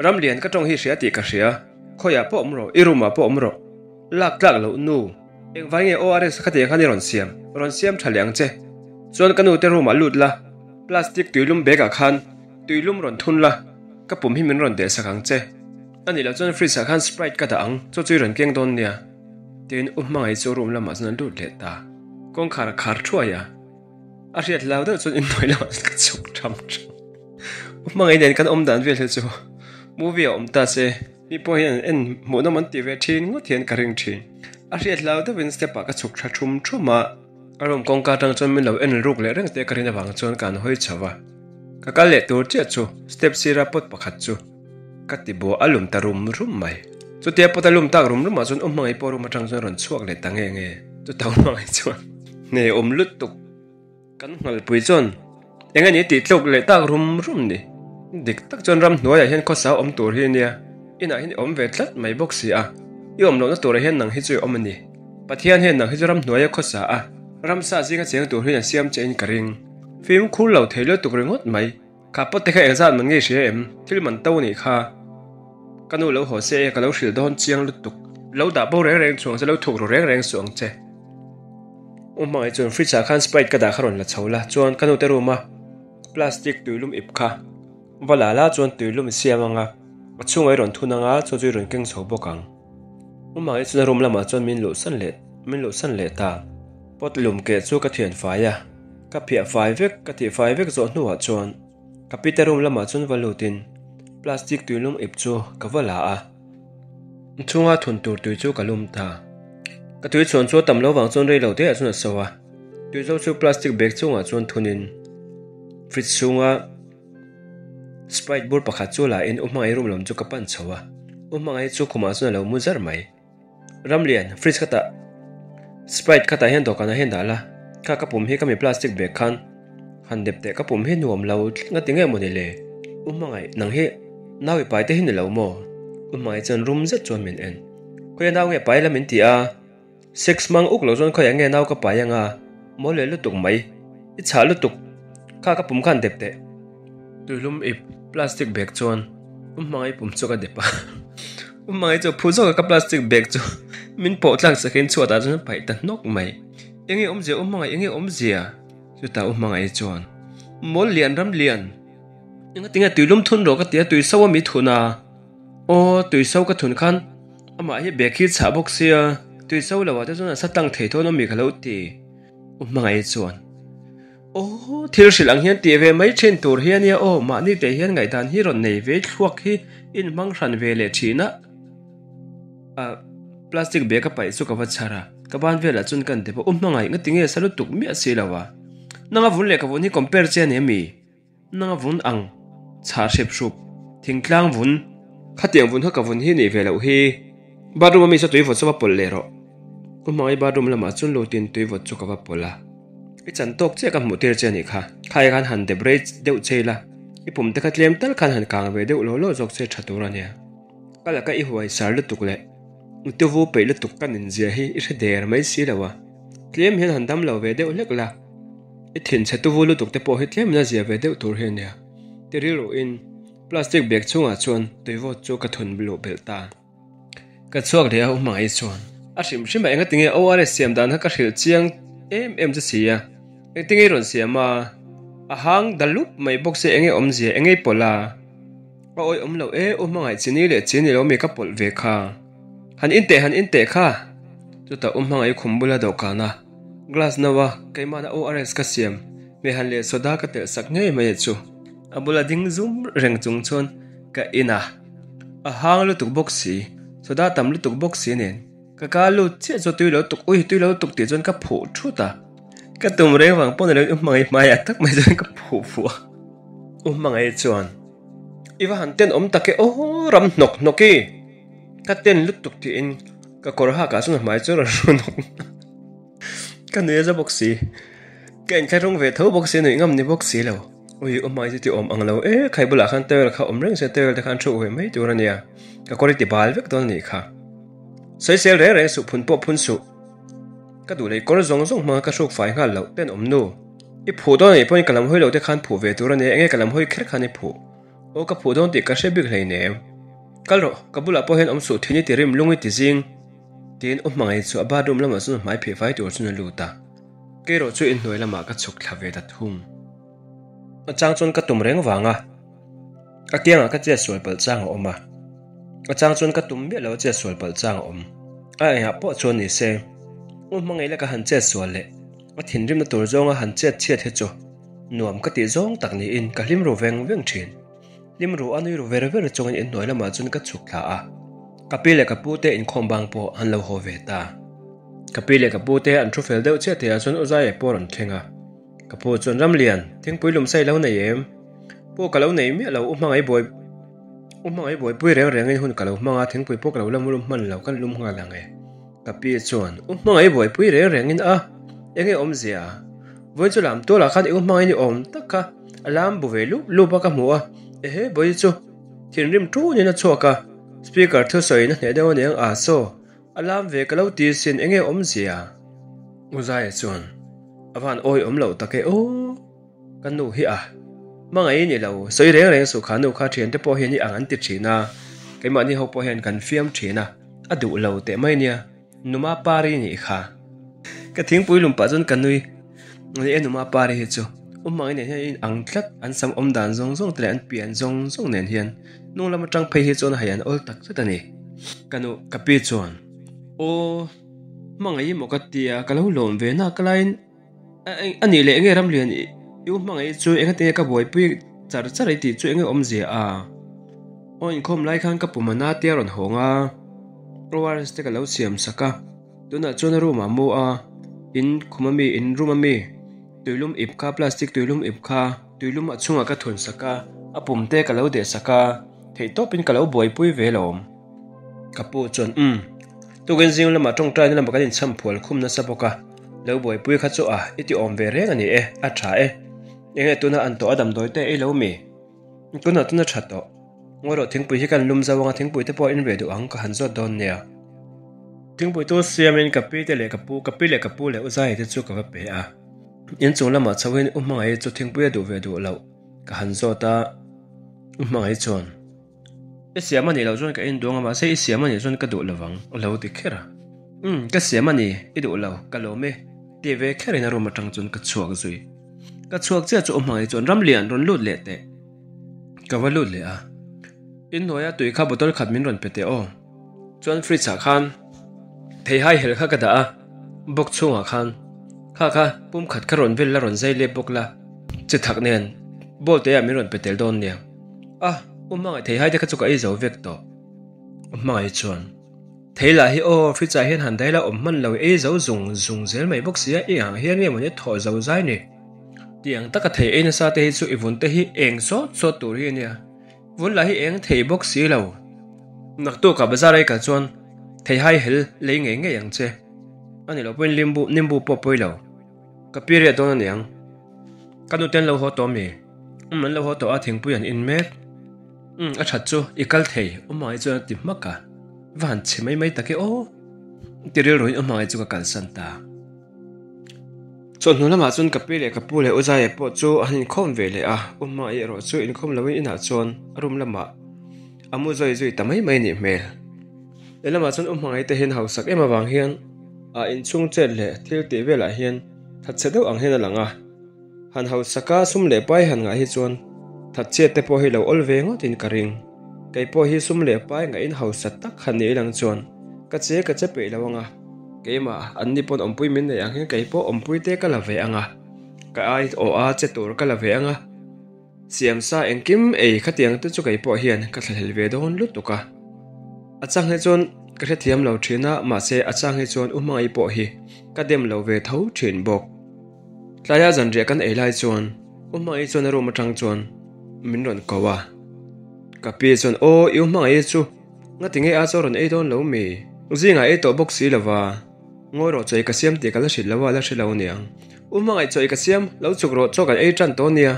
Ramlian, ka tawng hi hria tih ka hria, khawiah pawh awm rawh, i room ah pawh awm rawh. Lak tlak loh nu, engvai nge ORS kha tiang khan i rawn siam? Rawn siam tha leh ang che. Chuan ka nu te room ah lut la, plastic tuilum bag ah khan tuilum rawn thun la, ka pum hi min rawn deh sak ang che. A nih loh chuan fridge ah khan sprite ka dah ang, chu chu i rawn keng dawn nia. Tiin U Hmangaih chu room lamah chuan a lut leh ta. Kawngkhar a khar thuai a, a hriat lau deuh chuan inhnuai lamah chuan ka chhuk tham tham. U Hmangaih nen kan awm dan vel hi chu movie a awm ta se, mi pawh hian an en hmuhnawm an ti ve thin ngawt hian ka ring thin. A hriat lau deuhin step ah ka chhuk tha thum thum a, a room kawngka atang chuan min lo en ruk leh reng te ka rin avang chuan ka han hawi chho va. Ka kal leh tur chiah chu step sira pot pakhat chu ka ti buah a lum ta rum rum mai. Chutia pot a lum tak rum rumah chuan u hmangaih pawh room atang chuan rawn chhuak leh ta nge nge. Chuta u hmangaih chuan hne awm lutuk. Kan nghalpui chuan eng a ni tih tluk leh tak rum rum ni. Dik tak chuan ramhnuaiah hian khawsa awm tur hi a nia, inah hian i awm ve tlat mai bawk si a, i awm lohna turah hian nang hi chu i awm a ni. Pathian hian nang hi chu ramhnuaia khawsa a, ramsa zinga cheng tur hian a siam che in ka ring. Fimkhur lo thei lutuk ringawt mai. Kha pawt te kha engzat man ngei hria em? Thil man to nih kha. Ka nu lo haw se e, ka lo hrilh dawn chiang lutuk. Lo dah bo reng reng chuang che, lo thuk ru reng reng suh ang che. U hmangaih chuan fridge ah khan sprite ka dah kha rawn la chho la, chuan ka nu te room a plastic tuilum ip kha va la la chuan tuilum i siam ang a, a chhungah i rawn thun ang a, chuan chu i rawn keng chho bawk ang. U hmangaih chuan a room lamah chuan min luhsan leh min luhsan leh ta. Pot lum keh chu ka thian fai a, ka phiah fai vek ka tih fai vek zawh hnuah chuan ka pite room lamah chuan va lutin plastic tuilum ip chu ka va la a. Chhunga thun tur tui chu ka lum ta. Ka tui chhuan chu a tam lo vang chuan rei lo te ah chuan a so a, tui zo chu plastic bag chungah chuan thunin fridge chhunga sprite bur pakhat chu la in u hmangaih room lam chu ka pan chho a, u hmangaih chu khumah chuan a lo mu zar mai. Ramlian, fridge kha tah Sprite kha tah hian dawhkanah hian dah la, kha ka pum hi ka mi plastic bag khan han dep teh ka pum hi nuam lo tlat nga ti nge mawni le? U hmangaih, nang hi nau i pai te hi ni lo maw? U hmangaih chuan rum zet chuan min en. Khawiah nau nge pai la min ti a, sex hmang uk lo chuan khawiah nge nau ka pai anga maw le lutuk mai, i chhah lutuk, kha ka pum khan dep teh. Tuilum ip plastic bag chuan u hmangaih pum chu ka dep a, u hmangaih chu phu zawk a ka plastic bag chu min pawh tlak sakin chhuat ah chuan a paih ta hnawk mai. Enge awmzia u hmangaih enge awmzia? Chutah u hmangaih chuan mawl lian ram lian enga tinge tuilum thun rawh ka ti a tui so a mi thun a, aw tui so ka thun khan amah hi bag hi chhah bawk sia tui so lo ah te chuan a sa tlang thei dawn a mi ka lo ti u hmangaih chuan. Aw, thil hrilh ang hian tih ve mai thin tur hi a nia aw, mahni teh hian ngaihdan hi rawn nei ve thluak hi inhmang hran ve leh thin a. A plastic bag a paih chu ka va chhar a, ka ban velah chuan ka dep a, u hmangaih nga tinge sa lutuk miah si lo a. Nang a vun leh ka vun hi compare che a ni ami? Nang a vun ang chhah hrep hrup, thingtlang vun, khatiang vun kha ka vun hi nih ve loh hi. Bathroom a mi saw tui vawt chu va pawlh leh rawh. U hmangaih bathroom lamah chuan lutin tui vawt chu ka va pawlh a. I chan tawk chiah ka hmuh tir che a nih kha. Khai khan han dep rei deuh che ila, i pum te kha tlem tal khan han kang ve deuh law law zawk che tha tur a nia. Ka laka i huai sar lutuk leh i tuvu peih lutuk ka nin zia hi i hre der mai si lo a. Tlem hian han dam lo ve deuh hlek la. I thinchhe tuvu lutuk te pawh hi tlem in a zia ve deuh tur hi a nia. Ti rilruin plastic bag chhungah chuan tuivawt chu ka thun luh belh ta. Ka chhuak leh a u hmangaih chuan a hrim hrim a enga tinge ORS siam dan kha ka hrilh chiang em em che si a, engtinge i rawn siam a, a hang da lup mai bawk se enge awmzia enge i pawlh a, a awih awm loh e u hmangaih chi ni leh chi ni lo mi ka pawlh ve kha, han in teh han in teh kha, chutah u hmangaih khum bula dawhkan a glass no a keimahna ORS ka siam hmeihan leh soda ka telh sak ngei mai chu a bula ding zum reng chung chuan ka in a. A hang lutuk bawk si, soda tam lutuk bawk si nen ka ka lut chiah chu tui lo tuk ui tui lo tuk tih chuan ka phuh thut a, ka tum reng vang pawh ni lo in u hmangaih hmaiah tak mai chuan ka phuh fuh a, u hmangaih chuan i va han ten awm tak e aw ram hnawk hnawk i ka ten lutuk tiin ka kawr hak ah chuan a hmai chu a rawn ru nawk nawk a, ka nui a za bawk si, ka inthlahrung ve tho bawk si nuih ngam ni bawk si lo. Ui, u hmai chu ti awm ang lo e, khai bulah khan towel kha awm reng se towel te khan hruk ve mai tur a nia, ka kawr i ti bal vek dawn a nih kha. Sawisel reng reng suh, phun pawh phun suh. Ka duh leh kawr zawng zawng hmanga ka hruk fai nghal loh ten awm nu. I phuh dawn a nih pawhin ka lam hawi lo te khan phuh ve tur a nia, enge ka lam hawi kher khan i phuh? Aw ka phuh dawn tih ka hre bik hleinem. Kal rawh, ka bulah pawh hian awm suh thin i ti rim lung i ti zing. Tiin u hmangaih chu a bathroom lamah chuan hmai phih fai tur chuan a lut a. Kei erawh chu inhnuai lamah ka chhuk thla ve ta thung. A chang chuan ka tum reng vang a, a kiangah ka chet sual palh chang a awm a, a chang chuan ka tum miah lo a chet sual palh chang a awm. A engah pawh chuan ni se, u hmangaih la ka han chet sual leh a thinrimna tur zawnga han chet chhiat hi chu nuam ka tih zawng tak niin ka hlim ru veng veng thin. Hlim ru a nui ru ver ver chungin inhnuai lamah chuan ka chhuk thla a, ka pi leh ka pu te inkhawm bang pawh an lo haw ve ta. Ka pi leh ka pu te an thu fel deuh chiah tihah chuan u Zaia pawh a rawn thleng a. Ka pu chuan Ramlian, thingpui lum sai lo nei em? Pawh ka lo nei miah lo, u hmangaih buai u hmangaih buaipui reng rengin hun ka lo hmang a, thingpui pawh ka lo la lum hman lo, kan lum nghal ang e. Ka pi chuan, U hmangaih buaipui reng rengin a, enge awmzia? Vawiin chu lam tualah khan i u hmangaih ni awm tak kha a lam bu ve lup lup a ka hmu a, ehe vawiin chu thinrim tunin a chhuak a, speaker thusawiin a hneh deuh aniang a, saw a lam ve ka lo ti sin enge awmzia? U Zaia chuan, A van awi awm loh tak e aw. Ka nu hi a hmangaih ni lo, sawi reng reng suh kha nu kha thiante pawh hian i ang an ti thin a, keimahni ho pawh hian kan fiam thin a, a duh lo teh mai nia, Numa Pari nih kha. Ka thingpui lum pah chuan ka nui, ni e Numa Pari hi chu u hmangaih nen hian in ang tlat, an sam awm dan zawng zawng te leh an pian zawng zawng nen hian hnung lam atang phei hi chuan a hei an awl tak zet a ni. Ka nu ka pi chuan aw hmangaih maw ka tia ka lo lawm ve nak laiin. A nih leh enge Ramlian i u hmangaih chu enga tinge ka buaipui char char i tih chu enge awmzia a? Aw inkhawm lai khan ka pum a na te a rawn hawng a, ORS te ka lo siam sak a, tunah chuan a room ah mu a, in khum ami, in room ami, tuilum ip kha, plastic tuilum ip kha, tuilum a chhungah ka thun sak a, a pum te ka lo deh sak a, theihtawpin ka lo buaipui ve lawm. Ka pu chuan, Umm, tukin zing lamah tawngtaina lamah kan inchham phual khum nasa bawk a, lo buaipui kha chu a, i ti awm ve reng a ni e, a tha e. Enge tuna an tawh a damdawi te ei lo mi? Tunah tuna tha tawh. Ngawi rawh thingpui hi kan lum zo anga thingpui te pawh in ve duh ang ka han zawt dawn nia. Thingpui tu siamin ka pi te leh ka pu, ka pi leh ka pu leh u Zai te chu ka va pe a. Inchung lamah chhoin u Hmangaih chu thingpui a duh ve duh loh ka han zawt a, u Hmangaih chuan. I siam a nih loh chuan ka induang a, mahse i siam a nih chuan ka duh lo vang, a lo ti kher a. Umm, ka siam a ni, i duh lo, ka lawm e, ti ve kherin a room atang chuan ka chhuak zui. Ka chhuak chiah chu awmhmangaih chuan Ramlian rawn lut leh teh. Ka va lut leh a, inhnuaia tui kha bottle khat min rawn pe teh aw. Chuan fridge ah khan theihai hel kha ka dah a, box chhungah khan kha kha pum khat kha rawn vel la rawn zai lep bawk la, chi thak nen bowl te ah min rawn pe tel dawn nia. A, u hmangaih theihai te kha chu ka ei zo vek tawh. U hmangaih chuan, Thei lah hi aw, fridge ah hian han daila awm hman lo ei zo zung zung zel mai bawk sia, i ang hian nge mawni thawh zo zai ni. Tiang taka thei ei nasa te hi chu i vun te hi eng sawt sawt tur hi a nia. Vun lah hi eng thei bawk si lo. Naktukah bazar ei kal chuan theihai hel lei ngei ngei ang che. A ni lo pawhin limbu nimbu pawh pawi lo. Ka pi riat dawn a niang. Ka nute an lo haw tawh mi? Umm an lo haw tawh a thingpui an in mek. Umm a that chu i kal thei Umai chuan a ti hmak a. Va han chhe mai mai tak e aw. Ti rilruin Umai chu ka kalsan ta. Chawhnu lamah chuan ka pi leh ka pu leh U Zaia pawh chu an inkhawm ve leh a, U Hmai erawh chu inkhawm loin inah chuan a room lamah a mu zawi zui ta mai mai nih hmel. Lehlamah chuan U Hmangaih te hian hausak em avang hian a inchhung chet leh thil tih velah hian thatchhe deuh ang hian a lang a, han hausaka sum leh pai han ngah hi chuan thatchhiat te pawh hi lo awl ve ngawtin ka ring. Kei pawh hi sum leh pai ngahin hausa tak han ni ilang chuan ka che ka che peih lo ang a. Keimah, an ni pawn awmpui min nei ang hian kei pawh awmpui te ka la ve ang a, ka ai awh a che tur ka la ve ang a, siamsa engkim ei khatiang te chu kei pawh hian ka thlahlel ve dawn lutuk a. A chang hi chuan ka hrethiam lo thin a, mahse a chang hi chuan u hmangaih pawh hi ka dem lo ve tho thin bawk. Tlaia zanriah kan ei lai chuan u hmangaih chuan a room atang chuan min rawn ko a, ka pi chuan aw i u hmangaih chu Ngati nge a chaw rawn ei dawn lo mi? Zingah ei tawh bawk si lova, ngawi rawh chaw i ka siam tih ka la hrilh lo a, la hre lo aniang. U hmangaih chaw i ka siam, lo chuk rawh chaw kan ei tan tawh ania.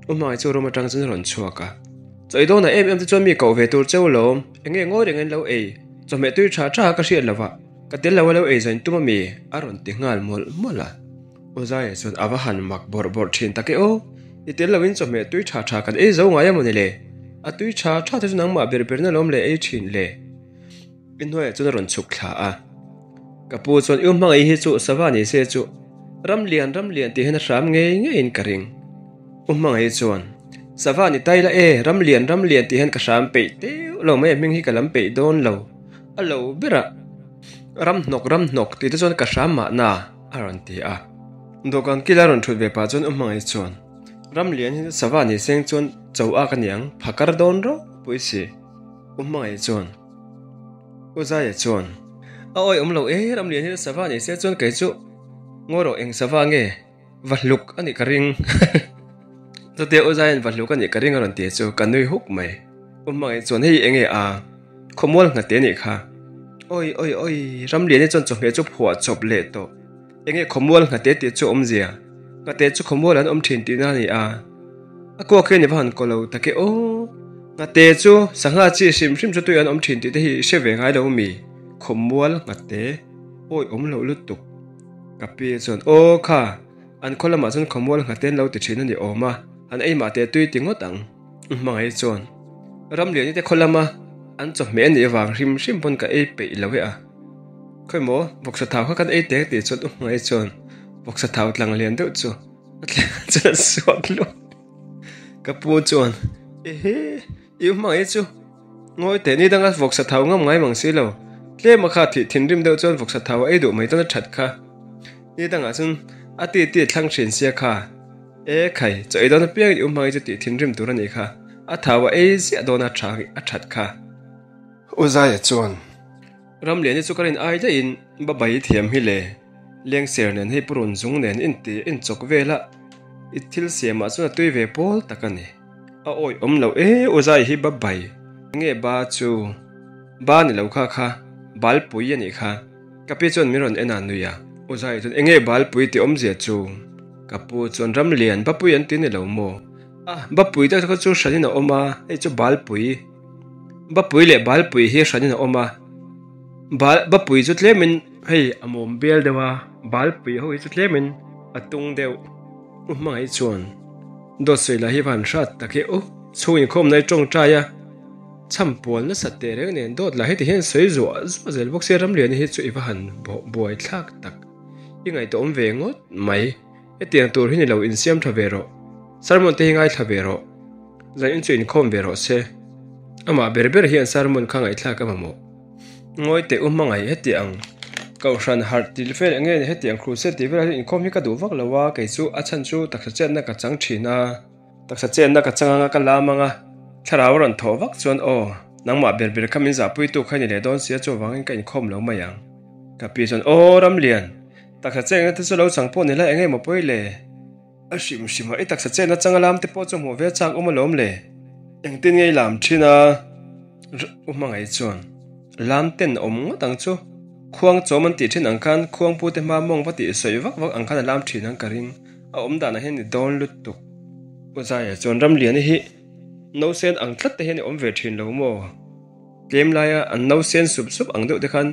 U hmangaih chu room atang chuan a rawn chhuak a. Chaw i dawnah em em te chuan mi koh ve tur cheu lawm, enge ngawi reng in lo ei, chawhmeh tui tha tha ka hriat lova, ka tel lo a lo ei zain tum ami? a rawn ti nghal mawlh mawlh a. U Zaia chuan a va han mak bawrh bawrh thin tak e aw, i tel loin chawhmeh tui tha tha kan ei zo ngai a mawni le? A tui tha tha te chu nangmah ber berna lawm leh ei thin le? I hnuaiah chuan a rawn chhuk thla a. Ka pu chuan i u hmangaih hi chu sava ni se chu ram lian ram lian tih hian a hram ngei ngeiin ka ring. U hmangaih chuan sava ni tai la e, ram lian ram lian tih hian ka hram peih teuh lo mai a hming hi ka lam peih dawn lo. A lo berah ram hnawk ram hnawk tih te chuan ka hram mahna. A rawn ti a. Dawhkan kila rawn thut ve pah chuan u hmangaih chuan, Ramlian hi chu sava ni seng chuan cho ak a niang, phakar dawn rawh pui si. U hmangaih chuan, U Zaia chuan, A awi awm lo e, Ramlian hi chu sava ni se chuan kei chu ngawi rawh eng sava nge va hluk a nih ka ring. Chutia U Zaia'n va hluk a nih ka ring a rawn ti chu ka nui huk mai. U Hmangaih chuan hei enge a khawmual nghate nih kha. Awi awi awi Ramliani chuan chawhmeh chu phuah chawp leh tawh. Enge khawmual nghate tih chu awmzia? Nghate chu khawmual an awm thin tihna a ni a. A kuak hian i va han kaw lo tak e aw. Nghate chu sangha chi hrim hrim chu tui an awm thin tih te hi i hre ve ngai lo mi? Khawmual nghate awi awm loh lutuk. Ka pi chuan aw kha an khaw lamah chuan khawmual nghate an lo ti thin a ni awm a, an ei mah teh tui ti ngawt ang. Hmangaih chuan Ramliani te khaw lama an chawhmeh a nih avang hrim hrim pawn ka ei peih lo e a. Khawi maw vawksa thau kha kan ei teng tih chuan u hmangaih chuan vawksa thau tlang lian deuh chu a thleng ah chuan a suak luah. Ka pu chuan ehe i u hmangaih chu ngawi teh ni danga vawksa thau ngam ngai mang si lo tlem a kha thih thinrim deuh chuan vawksa thau a ei duh mai dawn a that kha ni dangah chuan a ti ti thlang hrin sia kha e khai chaw ei dawn apiangin i u hmangaih chu tih thinrim tur a nih kha a thau a ei ziah dawn a tha a that kha. U Zaia chuan Ramliani chu ka rin ai daihin babai thiam hi le, lengser nen hei purun zung nen inti inchawk vel a, i thil siamah chuan a tui ve pawl tak a ni. A awih awm loh e u zai hi babai. Nge ba chu ba ni lo kha kha balpui a nih kha. Ka pi chuan min rawn en a nui a, u zai chuan enge balpui tih awmzia chu? Ka pu chuan Ramlian bapui an ti ni lo maw? A, bapui te kha chu hranin a awm a, hei chu balpui. Bapui leh Balpui hi hranin a awm a, Bal Bapui chu tlemin hei a mawm bial deuh a, Balpui ho hi chu tlemin a tung deuh. U hmangaih chuan dawt sawi lah hi va han hrat tak e u, chhung inkhawmna hi tawngtai a, chham pual nasat teh reng nen dawt lah heti hian sawi zuah zuah zel bawk sia Ramliani hi chu i va han buai thlak tak, i ngaihtuah awm ve ngawt mai, hetiang tur hi ni lo insiam tha ve rawh, sermon te hi ngaithla ve rawh. Zanin chu inkhawm ve rawh se. Amah ber ber hian sermon kha ngaihthlak a mamawh. Ngawi teh u hmangaih heti ang Kohhran harh til vel enge ni heti ang crusade tih velah hian inkhawm hi ka duh vak lo a, kei chu a chhan chu taksa chetna ka chang thin a, taksa chetna ka chang anga ka lam anga thlarau a rawn thawh vak chuan aw nangmah ber ber kha min zahpuitu kha i ni leh dawn sia chuvangin ka inkhawm lo mai ang. Ka pi chuan aw Ramlian taksa chetna te chu lo chang pawh ni la enge maw pawi le? A hrim hrim a, i taksa chetna changa lam te pawh chu hmuh ve chak awm alawm le. Engtin nge i lam thin a? U hmangaih chuan lam ten awm ngawt ang chu. Khuang chawm an tih thin ang khan khuang pu te hma mawng va tih sawi vak vak ang khan a lam thin ang ka ring. A awm danah hian i dawn lutuk. U Zaia chuan Ramliani hi nausen ang tlat te hian i awm ve thin lo maw? Tlem laia an no sen sup sup ang deuh te khan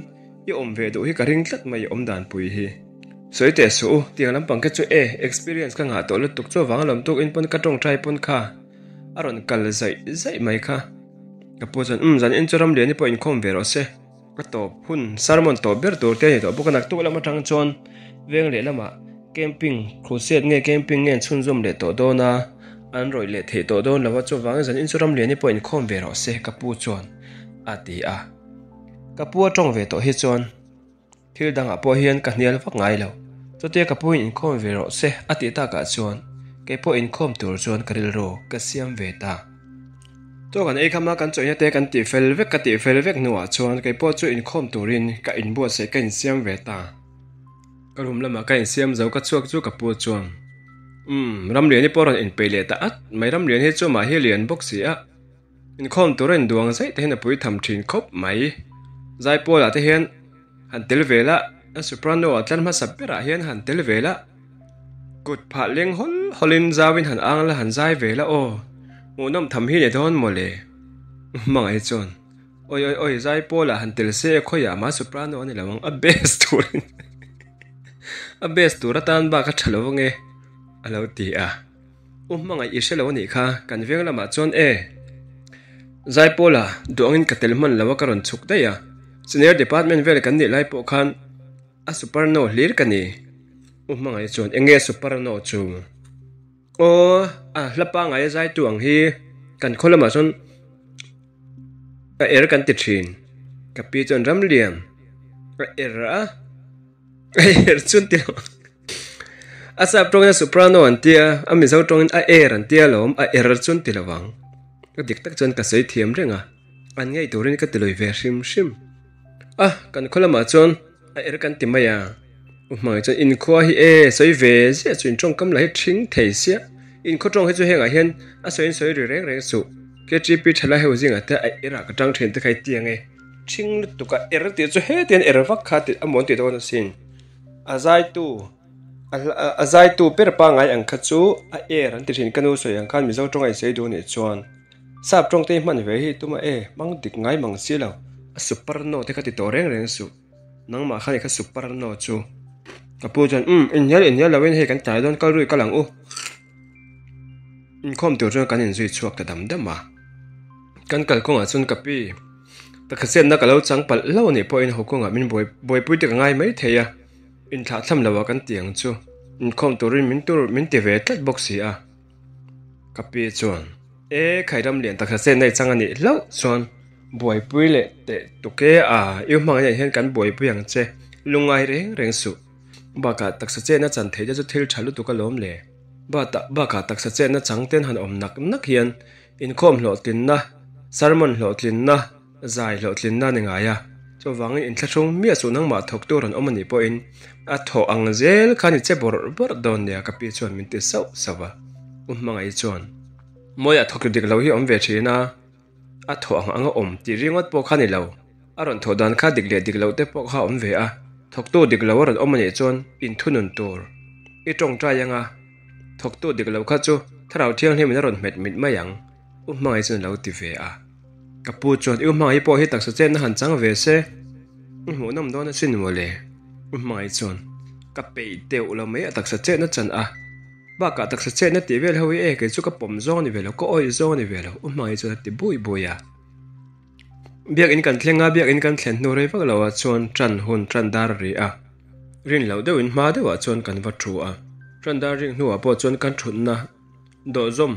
i awm ve duh hi ka ring tlat mai i awm dan pui hi. Sawi teh suh u, tiang lampang khe chu e, experience ka ngah tawh lutuk chu avang alawm tuk in pawn ka tawngtai pawn kha a rawn kal zaih zaih mai kha. Ka pu chuan umm zan in chu Ramliani pawh inkhawm ve rawh se. Ka tawp hun sermon tawp ber tur te a ni tawh bawk a naktuk lam atang chuan veng leh lamah camping crusade nge camping nge an chhunzawm leh tawh dawn a. An rawih leh theih tawh dawn lo a, chuvangin zan inchuramliani pawh inkhawm ve rawh se ka pu chuan a ti a. Ka pu a tawng ve tawh hi chuan thil dangah pawh hian ka hnial vak ngai lo. Chutia ka puin inkhawm ve rawh se a tih takah chuan kei pawh inkhawm tur chuan ka rilru ka siam ve ta. Chaw kan ei kham a, kan chawihna te kan tih fel vek ka tih fel vek hnuah chuan kei pawh chu inkhawm turin ka inbuatsaih ka insiam ve ta. Ka room lamah ka insiam zo ka chhuak chu ka pu chuan Umm Ramliani pawh rawn inpeih leh ta at mai Ramliani hi chu mah hi lian bawk si a, inkhawm tur a induang zaih te hian a pui tham thin khawp mai. Zaipawl ah te hian han tel ve la, a soprano ah tlar hmasa berah hian han tel ve la, kut phah leng hawl hawl in zau in han ang la han zai ve la aw, hmuhnawm tham hi ni dawn maw le? Hmangaih chuan. Oi oi oi zai pawlah han tel se khawiah mah soprano a ni lo ang a bass turin a bass tur atan bak a tha lo ange a lo ti a u hmangaih i hre lo a nih kha kan veng lamah chuan e zai pawlah duh angin ka tel hman lo a ka rawn chhuk daih a senior department vel kan nih lai pawh khan a soprano hlir ka ni u hmangaih chuan enge soprano chu. Aw, a hla pangai a zaitu ang hi kan khaw lamah chuan a er kan ti thin. Ka pi chuan Ramlian a er a, a er chuan ti lo. A sap tawngin a soprano an tia, a mizo tawngin a er an tia alawm, a er chuan ti lo ang. Ka dik tak chuan ka sawi thiam reng a, an ngei turin ka ti lui ve hrim hrim. A, kan khaw lamah chuan A er kan ti mai a, U Hmangaih chuan inkhua hi e, sawi ve ziah chu in tawngkam lah hi ṭhing thei sia. Inkhaw tawng hi chu hengah hian a sawiin sawi ri reng reng suh. KTP thalai ho zingah te a erah ka tang thin te kha i ti ang e. Thing lutuk a er tih chu hetiang er vak kha tih a mawn tih dawn asin. A zaitu a zaitu ber pangngai ang kha chu a er an ti thin ka nu sawi ang khan Mizo tawng a insawi duh anih chuan sap tawng te hi hman ve hi tuma e hmang dik ngai mang si lo. A super no te kha ti tawh reng reng suh. Nangmah khan i kha super no chu. Ka pu chuan umm inhnial inhnial lo in hei kan tlai dawn kal rui kal ang u. Inkhawm tur chuan kan inzui chhuak ta dam dam a. Kan kal kawngah chuan ka pi taksa chetna ka lo chang palh hlauh anih pawhin haw kawngah min buai buaipui te ka ngai mai thei a. Inthlah thlam lo ah kan ti ang chu. Inkhawm turin min tur min ti ve tlat bawk si a. Ka pi chuan e khai ram lian taksa chetna i chang anih hlauh chuan buaipui leh teh tuk e a i hmangaih hian kan buaipui ang che lungngai reng reng suh. Bakah taksa chetna chan theih te chu thil tha lutuk alawm le. Batah bakah taksa chetna chang ten han awm nak nak hian inkhawm hlawhtlinna, sermon hlawhtlinna, zai hlawhtlinna a ni ngai a. Chuvangin inthlahrung miah suh nangmah thawktu rawn awm anih pawhin a thawh ang zel khan i che bawrh bawrh dawn nia ka pi chuan min ti sauh sauh a. U Hmangaih chuan Mawiah thawktu dik lo hi a awm ve thin a. A thawh ang ang a awm tih ringawt pawh kha ni lo. A rawn thawh dan kha dik leh dik loh te pawh kha a awm ve a. Thawktu dik lo a rawn awm a nih chuan inthunun tur i tawngtai ang a, thawktu dik lo kha chu Thlarau Thianghlimin a rawn hmet mit mai ang, U Hmangaih chuan a lo ti ve a. Ka pu chuan, I U Hmangaih pawh hi taksa chenna han chang ve se, i hmuhnawm dawn asin mawle. U Hmangaih chuan, Ka peih teuh lo mai a taksa chenna chan a. Bakah taksa chetna tih vel ho hi e kei chu ka pawm zawng a ni ve lo, ka awih zawng a ni ve lo, U Hmangaih chuan a ti bui bui a. Biakinn kan thleng a, biakinn kan thlen hnu rei vak loah chuan ṭan hun ṭan dar a ri a. Rin loh deuhin hma deuhah chuan kan va ṭhu a. Ṭan dar rik hnuah pawh chuan kan ṭhutna dawhzawm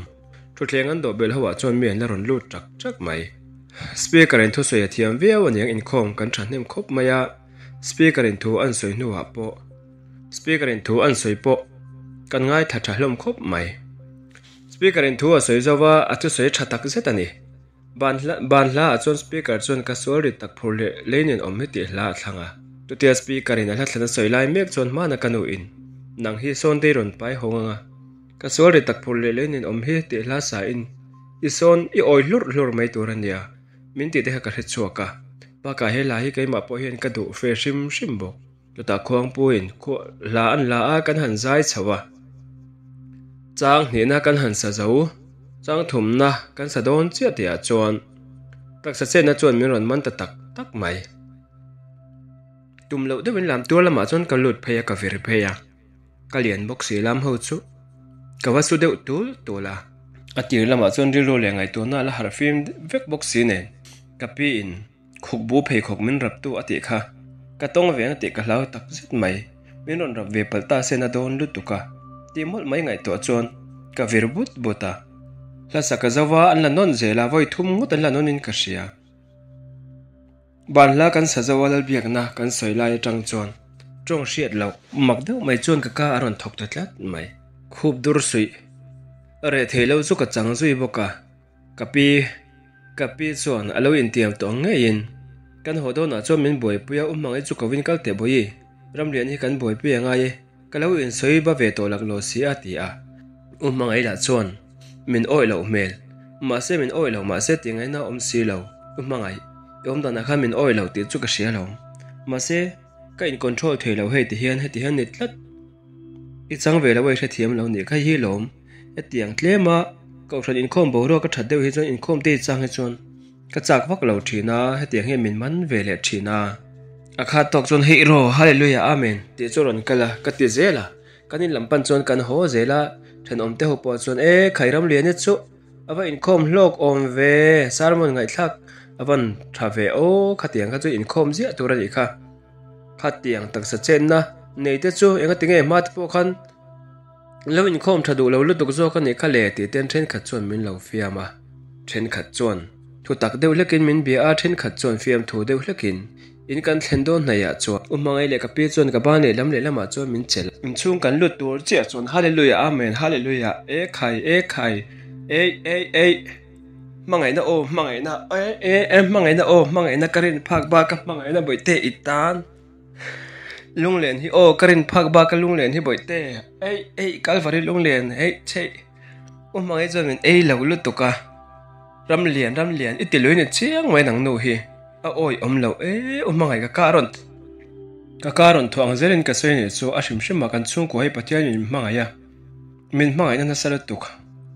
ṭhuthleng an dawh belh hoah chuan mi an la rawn lut ṭak ṭak mai. Speaker in thusawi a thiam viau aniang inkhawm kan ṭhahnem khawp mai a, Speaker in thu an sawi hnuah pawh Speaker in thu an sawi pawh kan ngaithla tha hlawm khawp mai. Speaker in thu a sawi zo va, a thusawi tha tak zet a ni. Ban hla ban hla ah chuan Speaker chuan ka sual rit tak phur leh lei nen awm hi tih hla a thlang a. Chutia Speaker in a hla thlan a sawi lai mek chuan hmana ka nu in nang hi sawn dei rawn pai hawng ang a, ka sual rit tak phur leh lei nen awm hi tih hla sa in i sawn i awi hlurh hlurh mai tur a nia min tih te kha ka hre chhuak a. Bakah he hla hi keimah pawh hian ka duh fe hrim hrim bawk. Chutah khuangpuiin khuah hla an la a, kan han zai chho a. Chang hnihna kan han sa zo, chang thumna kan sa dawn chiah tihah chuan taksa chetna chuan min rawn man ta tak tak mai. Tum loh deuhin lam tuar lamah chuan ka lut phei a, ka vir phei a. Ka lian bawk si lam ho chu ka va su deuh tul tul a. A tir lamah chuan rilru leh ngaihtuahna a la harh fim vek bawk si nen ka piin. Khuk bu pheikhawk min rap tu a tih kha ka tawng ve ang tih ka hlau tak zet mai. Min rawn rap ve palh ta sen a dawn lutuk a tih mawlh mai ngaihtuah chuan ka vir but but a. Hlasa ka zo va an la nawn zel a, vawi thum ngawt an la nawn in ka hria. Ban hla kan sa zo a Lalbiakna kan sawi lai atang chuan tawng hriat loh mak deuh mai chuan ka ka a rawn thawk ta tlat mai. Khup dur suih reh thei lo chu ka chang zui bawk a. Ka pi, ka pi chuan a lo intiam tawh ang ngeiin kan haw dawnah chuan min buaipui a, u hmangaih chu ko in kal teh bawi, Ramlian hi kan buaipui a ngai e, ka lo insawi ba ve tawh lak lo si a ti a. U hmangaih lah chuan min awih loh hmel, mahse min awih lo mahse tih ngaihna a awm si lo, u hmangaih, i awm danah khan min awih lo tih chu ka hria lo, mahse ka in control thei lo hei ti hian heti hian ni tlat. I chang ve lo a i hrethiam lo nih kha hi lawm. Hetiang tlem a Kohhran inkhawm boruak a that deuh hi chuan inkhawm te i chang hi chuan ka chak vak lo thin a, hetiang hian min man ve leh thin a. A khat tawk chuan hei raw Hallelujah Amen tih chu a rawn kal a, ka ti zel a. Kan in lam pan chuan kan haw zel a, thenawm te ho pawh chuan e khai Ramliana chu a va inkhawm hlawk awm ve, sermon ngaihthlak a van tha ve aw khatiang kha chu inkhawm ziah tur a nih kha. Khatiang taksa chenna nei te chu engati nge hma te pawh khan lo inkhawm tha duh lo lutuk zawk a nih kha le tih ten thenkhat chuan min lo fiam a. Thenkhat chuan thu tak deuh hlekin min bia a, thenkhat chuan fiamthu deuh hlekin in kan thlen dawn hnaihah chuan U Hmangaih leh ka pi chuan ka ban lehlam lehlamah chuan min chelh a. Inchhung kan lut tur chiah chuan Hallelujah Amen Hallelujah e khai e khai ei ei ei. Hmangaihna aw hmangaihna e e e hmangaihna aw hmangaihna ka rin phak bak a hmangaihna bawihte i tan lunglen hi aw ka rin phak bak a lunglen hi bawihte ei ei kalvari lunglen hei chheih. U Hmangaih chuan min ei lo lutuk a, Ramlian, Ramlian, i ti lui ni chiang mai nang nu hi, a awi awm lo e, U Hmangaih ka kah rawn, ka kah rawn thuah ang zelin ka sawi nih chu a hrim hrim a, kan chhungkua hi Pathian min hmangaih a, min hmangaihna nasa lutuk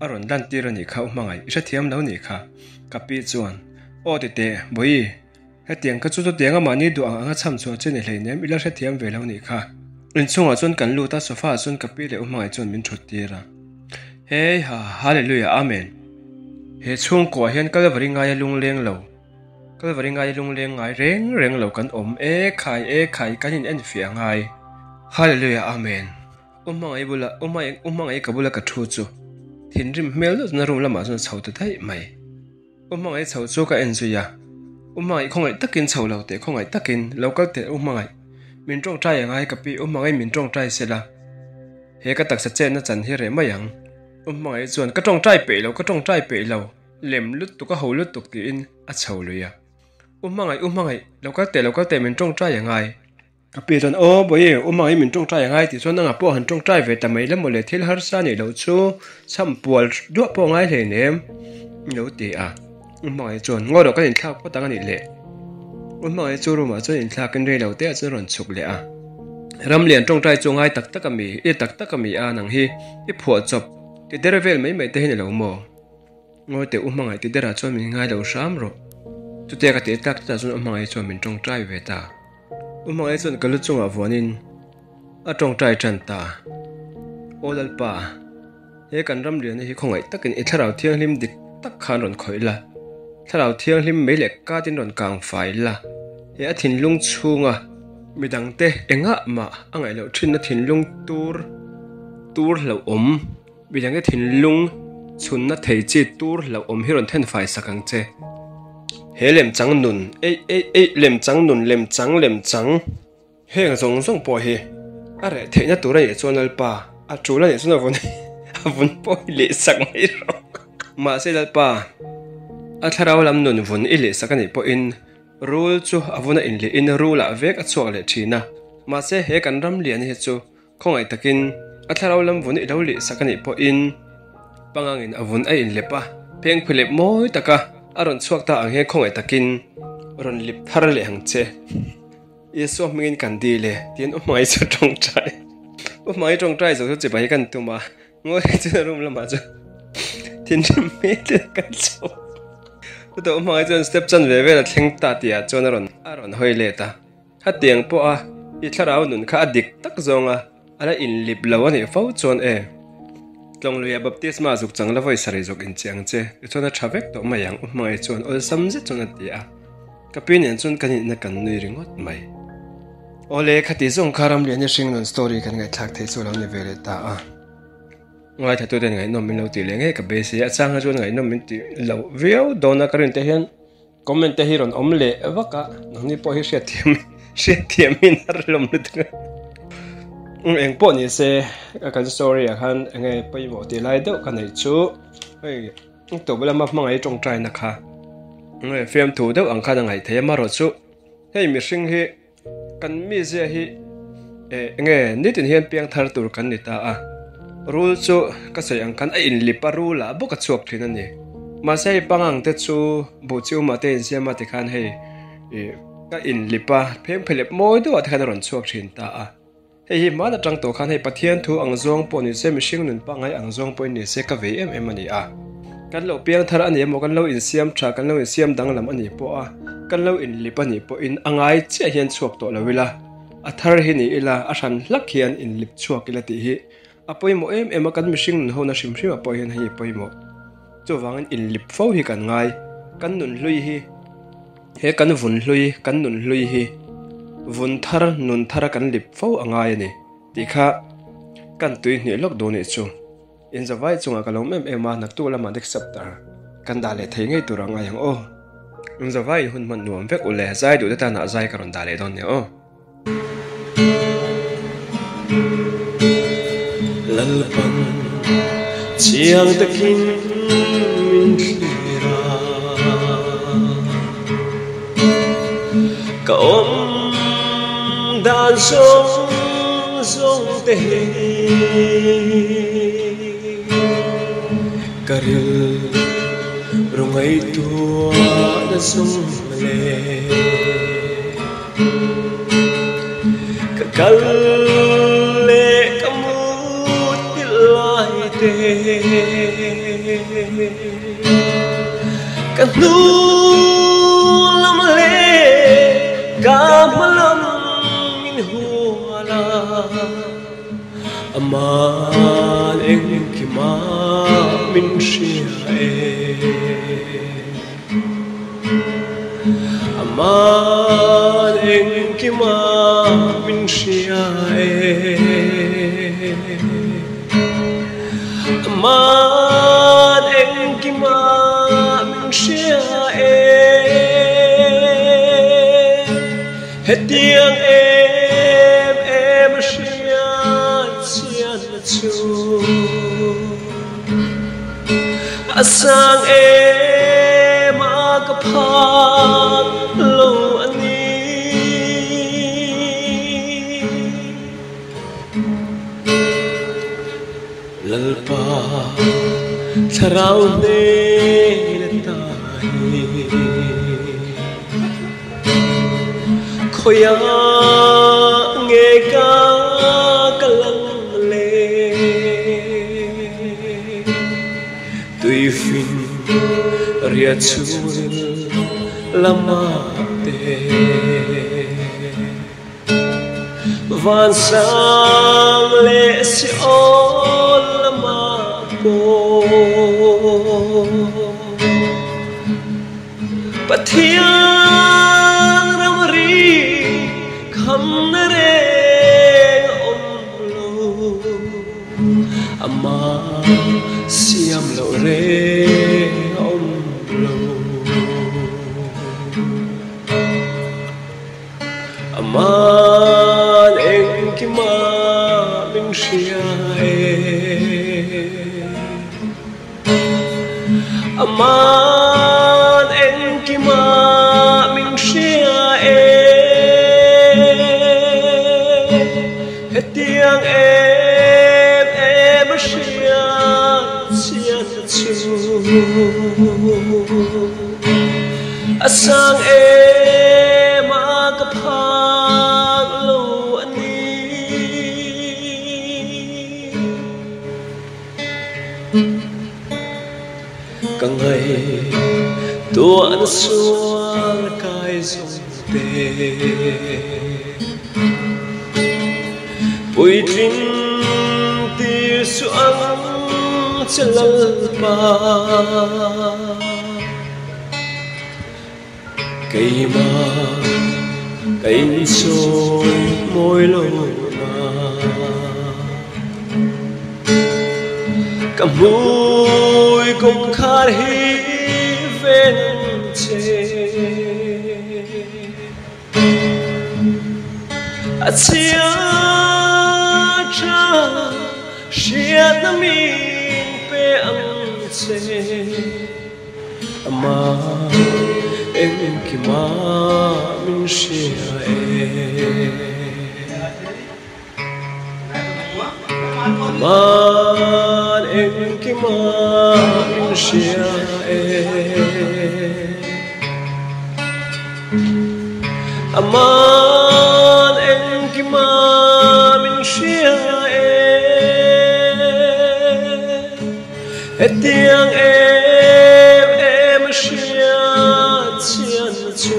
a rawn lantir a nih kha U Hmangaih, i hrethiam lo nih kha, ka pi chuan, Aw ti teh, Bawihi, Hetiang kha chu chutianga mahni duh ang anga chham chhuah chi ni hleinem ila hrethiam ve lo nih kha. Inchhungah chuan kan lut a, sofa ah chuan ka pi leh u hmangaih chuan min thut tir a. Hey ha, Hallelujah, Amen. He chhungkuah hian Kalvari ngaia lungleng lo, Kalvari ngaia lungleng ngai reng reng lo kan awm e khai e khai kan in enfiah a ngai. Hallelujah, Amen. U hmangaih bula, u hmangaih, u hmangaih ka bula ka thu chu thinrim hmel deuh chuan a room lamah chuan a chho ta daih mai. U hmangaih chho chu ka en zui a, U hmangaih khawngaih takin chho lo teh khawngaih takin lo kal teh U hmangaih min tawngtai a ngai ka pi U hmangaih min tawngtai sela he ka taksa chenna chan hi reh mai ang U hmangaih chuan ka tawngtai peih lo ka tawngtai peih lo lem lutuk a ho lutuk tiin a chho lui a U hmangaih U hmangaih lo kal teh lo kal teh min tawngtai a ngai. Ka pi chuan, Aw Bawihi, u Mangai min tawngtai angai tih chuan nangah pawh han tawngtai ve ta mai la mawle, thil harsa nih loh chu chham pual duah pawh a ngai hleinem i lo ti a. U Mangai chuan, Ngaw rawh kan inthlak phawt ang a nih le. U Mangai chu room ah chuan inthlakin rei lo te ah chuan a rawn chhuk leh a. Ramlian tawngtai chu a ngai tak tak a mi, i tak tak a mi a nang hi i phuah chawp ti der vel mai mai te hi ni lo maw? Ngawi teh u hmangaih ti derah chuan min ngai lo hram rawh. Chutia ka tih tlak chutah chuan u hmangaih chuan min tawngtai ve ta. U hmangaih chuan ka lu chungah vuanin a tawngtai tan ta. Aw Lalpa, he kan ram liana hi khawngaih takin i thlarau thianghlim dik tak khan rawn khawih la, thlarau thianghlim mei leh katin rawn kang fai la, he a thinlung chhunga midangte engah mah a ngaih loh thinna thinlung tur tur hlauhawm. Midangte thinlung chhunna thei chi tur hlauh awm hi rawn then fai sak ang che. He lemchang nun, eih eih eih, lemchang nun, lemchang, lemchang, heng zawng zawng pawh hi a reh theihna tur a nih chuan Lalpa a tul a nih chuan a vun a vun pawh i leh sak mai rawh. Mahse Lalpa, a thlarau lam nun vun i leh sak a nih pawhin rul chu a vun a inleh in rul ah vek a chhuak leh thin a. Mahse he kan ram lian hi chu Khawngaih takin a thlarau lam vun i lo lih sak a nih pawhin pangangin a vun a inlep a, phengphi lep mawi taka a rawn chhuak ta ang hian khawngaih takin rawn lip thar leh ang che. Isua hmingin kan dil e, tiin u hmangaih chu tawngtai. U hmangaih tawngtai zo chu chibai kan tum a, ngawi chuan a room lamah chuan thinrim hmel te kan chho. Chutah u hmangaih chuan step chanve vel a thleng ta tihah chuan a rawn a rawn hawi let a. Hetiang pawha i thlarau nun kha a dik tak zawnga a la inlip lo a nih fo chuan e. Tlawngluia baptisma zuk chang la vawi sarih zuk inchi ang che, tichuan a tha vek tawh mai ang, u hmangaih chuan awlsam zet chuan a ti a. Ka pi nen chuan kan inna kan nui ringawt mai. Awle, khati zawng kha Ramliani hringnun story kan ngaihthlak thei chu a lo ni ve leh ta a. Ngaithlatuten ngaihnawm min lo tih leh ngei ka beisei a, a chang kha chuan ngaihnawm min tih loh viau dawn a ka rin te hian Comment te hi rawn awm leh vak a, nangni pawh hi hriatthiam hriatthiam in a rilawm lutuk a. Eng pawh ni se kan story ah khan eng nge pawimawh tih lai deuh ka neih chu hei tawp lama hmangaih tawngtaina kha eng nge fiamthu deuh ang khan a ngaih theih a marawh chu hei mihring hi Kan mizia hi eh enge nitin hian piang thar tur kan ni ta a, rul chu ka sawi ang khan a inlip a rul ah bawk a chhuak thin a ni. Mahse hei pangang te chu buh chi umah te insiam a tikhan hei ih ka inlip a phengphelep mawi deuh ah te khan a rawn chhuak thin ta a. Hei hi hmaan atang tawh khan hei Pathian thu ang zawng pawh ni se, mihring nun pangngai ang zawng pawhin ni se ka vei em em a ni a. Kan lo piang thar a ni emaw, kan lo insiam tha, kan lo insiam danglam a nih pawh a, kan lo inlip a nih pawhin a ngai chiah hian chhuak tawh lo ila, a thar hi ni ila, a hran hlak hian inlip chhuak ila tih hi a pawimawh em em a, kan mihring nun hona hrim hrim ah pawh hian hei hi pawimawh. Chuvangin inlip fo hi kan ngai, kan nun hlui hi. He kan vun hlui, kan nun hlui hi vun thar, nun thara kan lip fo a ngai a ni tih kha kan tui hnih lawk duh nih chu. Inzavai chungah ka lawm em em a, naktuk lamah next chapter kan dah leh thei ngei tur a ngai ang aw. Inzavai hun hman nuam vek u le, zai duh te tanah zai ka rawn dah leh dawn nia aw. Lalpan chiang takin min thlir a, ka awm dan zawng zawng te hi. Ka rilru ngaihtuahna zawng leh ka kal leh ka mutil lai te ka hnung lam leh ka hma lam min hual a. Aman engkima min hria e. Aman engkima min hria e. Aman engkima min hria e. Hetiang em em hriat chian chu a sang em a ka phak lo a ni. Lalpa thlarau hnen ata hi khawiah nge ka kal ang le? Tuifin riah chhungril lamah te vansang leh Seol lamah pawh Pathian ramri khamna reng a awm lo, amah siam loh reng a awm lo. Aman engkima min hria e. Aman engkima min hria e. Hetiang em em a hriat chian chu a sang em a ka phak lo a ni. Ka ngaihtuahna sual kai zawng te puitlin tir suh ang che Lalpa. Keimah ka insawi mawi lo na. Ka hmui kawngkhar hi ven ang che. A chhia tha hriatna min pe ang che. Amah engkima min hria e. Amah engkima min hria e. Amah engkima min hria e. Hetiang em em a hriat chian chu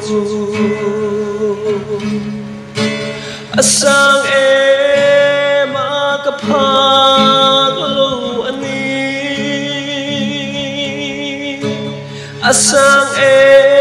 a sang em a ka phak lo a ni. A sang em.